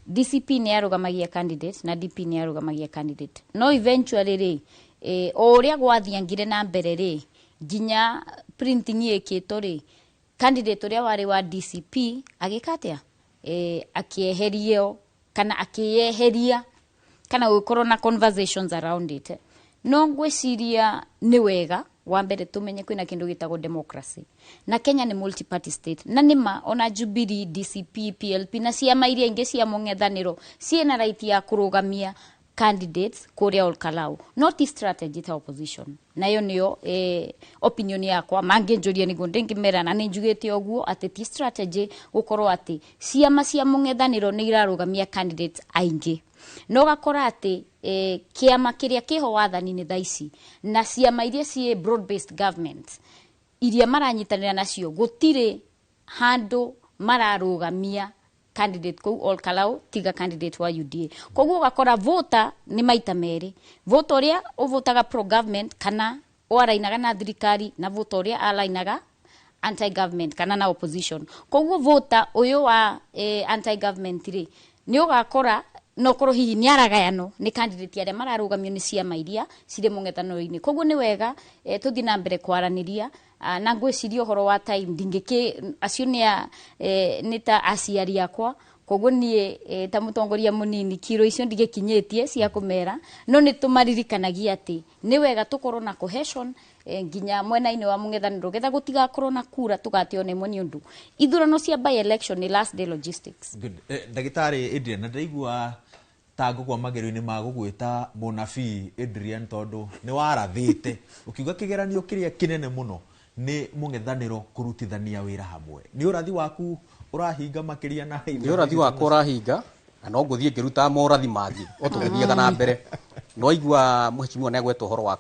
DCP nĩ yarũgamagia candidate na DP nĩ yarũgamagia candidate, no eventually rĩ, o ũrĩa gwathiangire na mbere rĩ, nginya printing ĩkĩtwo rĩ, candidate ũrĩa warĩ wa DCP agĩka atĩa? Akĩeherio kana akĩyeheria kana gũkorwo na conversations around it. No ngwĩciria nĩ wega wa mbere tumenye kwĩna kĩndũ gĩtagwo democracy, na Kenya nĩ multi party state, na nĩma ona Jubilee, DCP, PLP na ciama iria ingĩ cia mũng'ethanĩro ciĩna right ya kũrũgamia candidates kũrĩa Ol Kalou, no ti strategy ta opposition. Nayo nĩyo opinion yakwa, mangĩnjũria nĩguo ndĩngĩmera, na nĩ njugĩte ũguo atĩ ti strategy gũkorwo atĩ ciama cia mũng'ethanĩro nĩ irarũgamia candidates aingĩ, no gakora atĩ kĩama kĩrĩa kĩho wathani-inĩ thaa ici na ciama iria ciĩ broad based government iria maranyitanĩra nacio, gũtirĩ handũ mararũgamia candidate kũu Ol Kalou tiga candidate wa UDA. Koguo ũgakora voter nĩ maita merĩ, voter ũrĩa ũvotaga pro government kana ũarainaga na thirikari, na voter ũrĩa arainaga anti government kana na opposition. Koguo voter ũyũ wa anti government rĩ, nĩ ũgakora no korwo hihi nĩ aragayano nĩ candidate arĩa mararũgamio nĩ ciama iria cirĩ mũng'ethanĩro-inĩ. Koguo nĩ wega tũthiĩ na mbere kwaranĩria, na ngwĩciria ũhoro wa time ndingĩkĩ acio nĩ ta aciari akwa, koguo niĩ ta mũtongoria mũnini kiro icio ndigĩkinyĩtie cia kũmera, no nĩ tũmaririkanagia atĩ nĩ wega tũkorwo na cohesion nginya mwena-inĩ wa mũng'ethanĩro, getha gũtigakorwo na kura tũgateo nĩ ĩmwe, nĩ ũndũ ithurano cia by election nĩ last day logistics. Good. Ndagĩtarĩ Adrian, na ndĩraigua ta ngũgwa magerio-inĩ ma gũgwĩta mũnabii Adrian, tondũ nĩ warathĩte ũkiuga kĩgeranio kĩrĩa kĩnene mũno nĩ mũng'ethanĩro kũrutithania wĩra hamwe. Nĩ ũrathi waku ũrahinga makĩria na Nĩ ũrathi wakwa ũrahinga, na no ngũthiĩ ngĩrutaga morathi mangĩ o tũgĩthiaga na mbere. No aigua mheshimiwa nĩ agweta ũhoro wa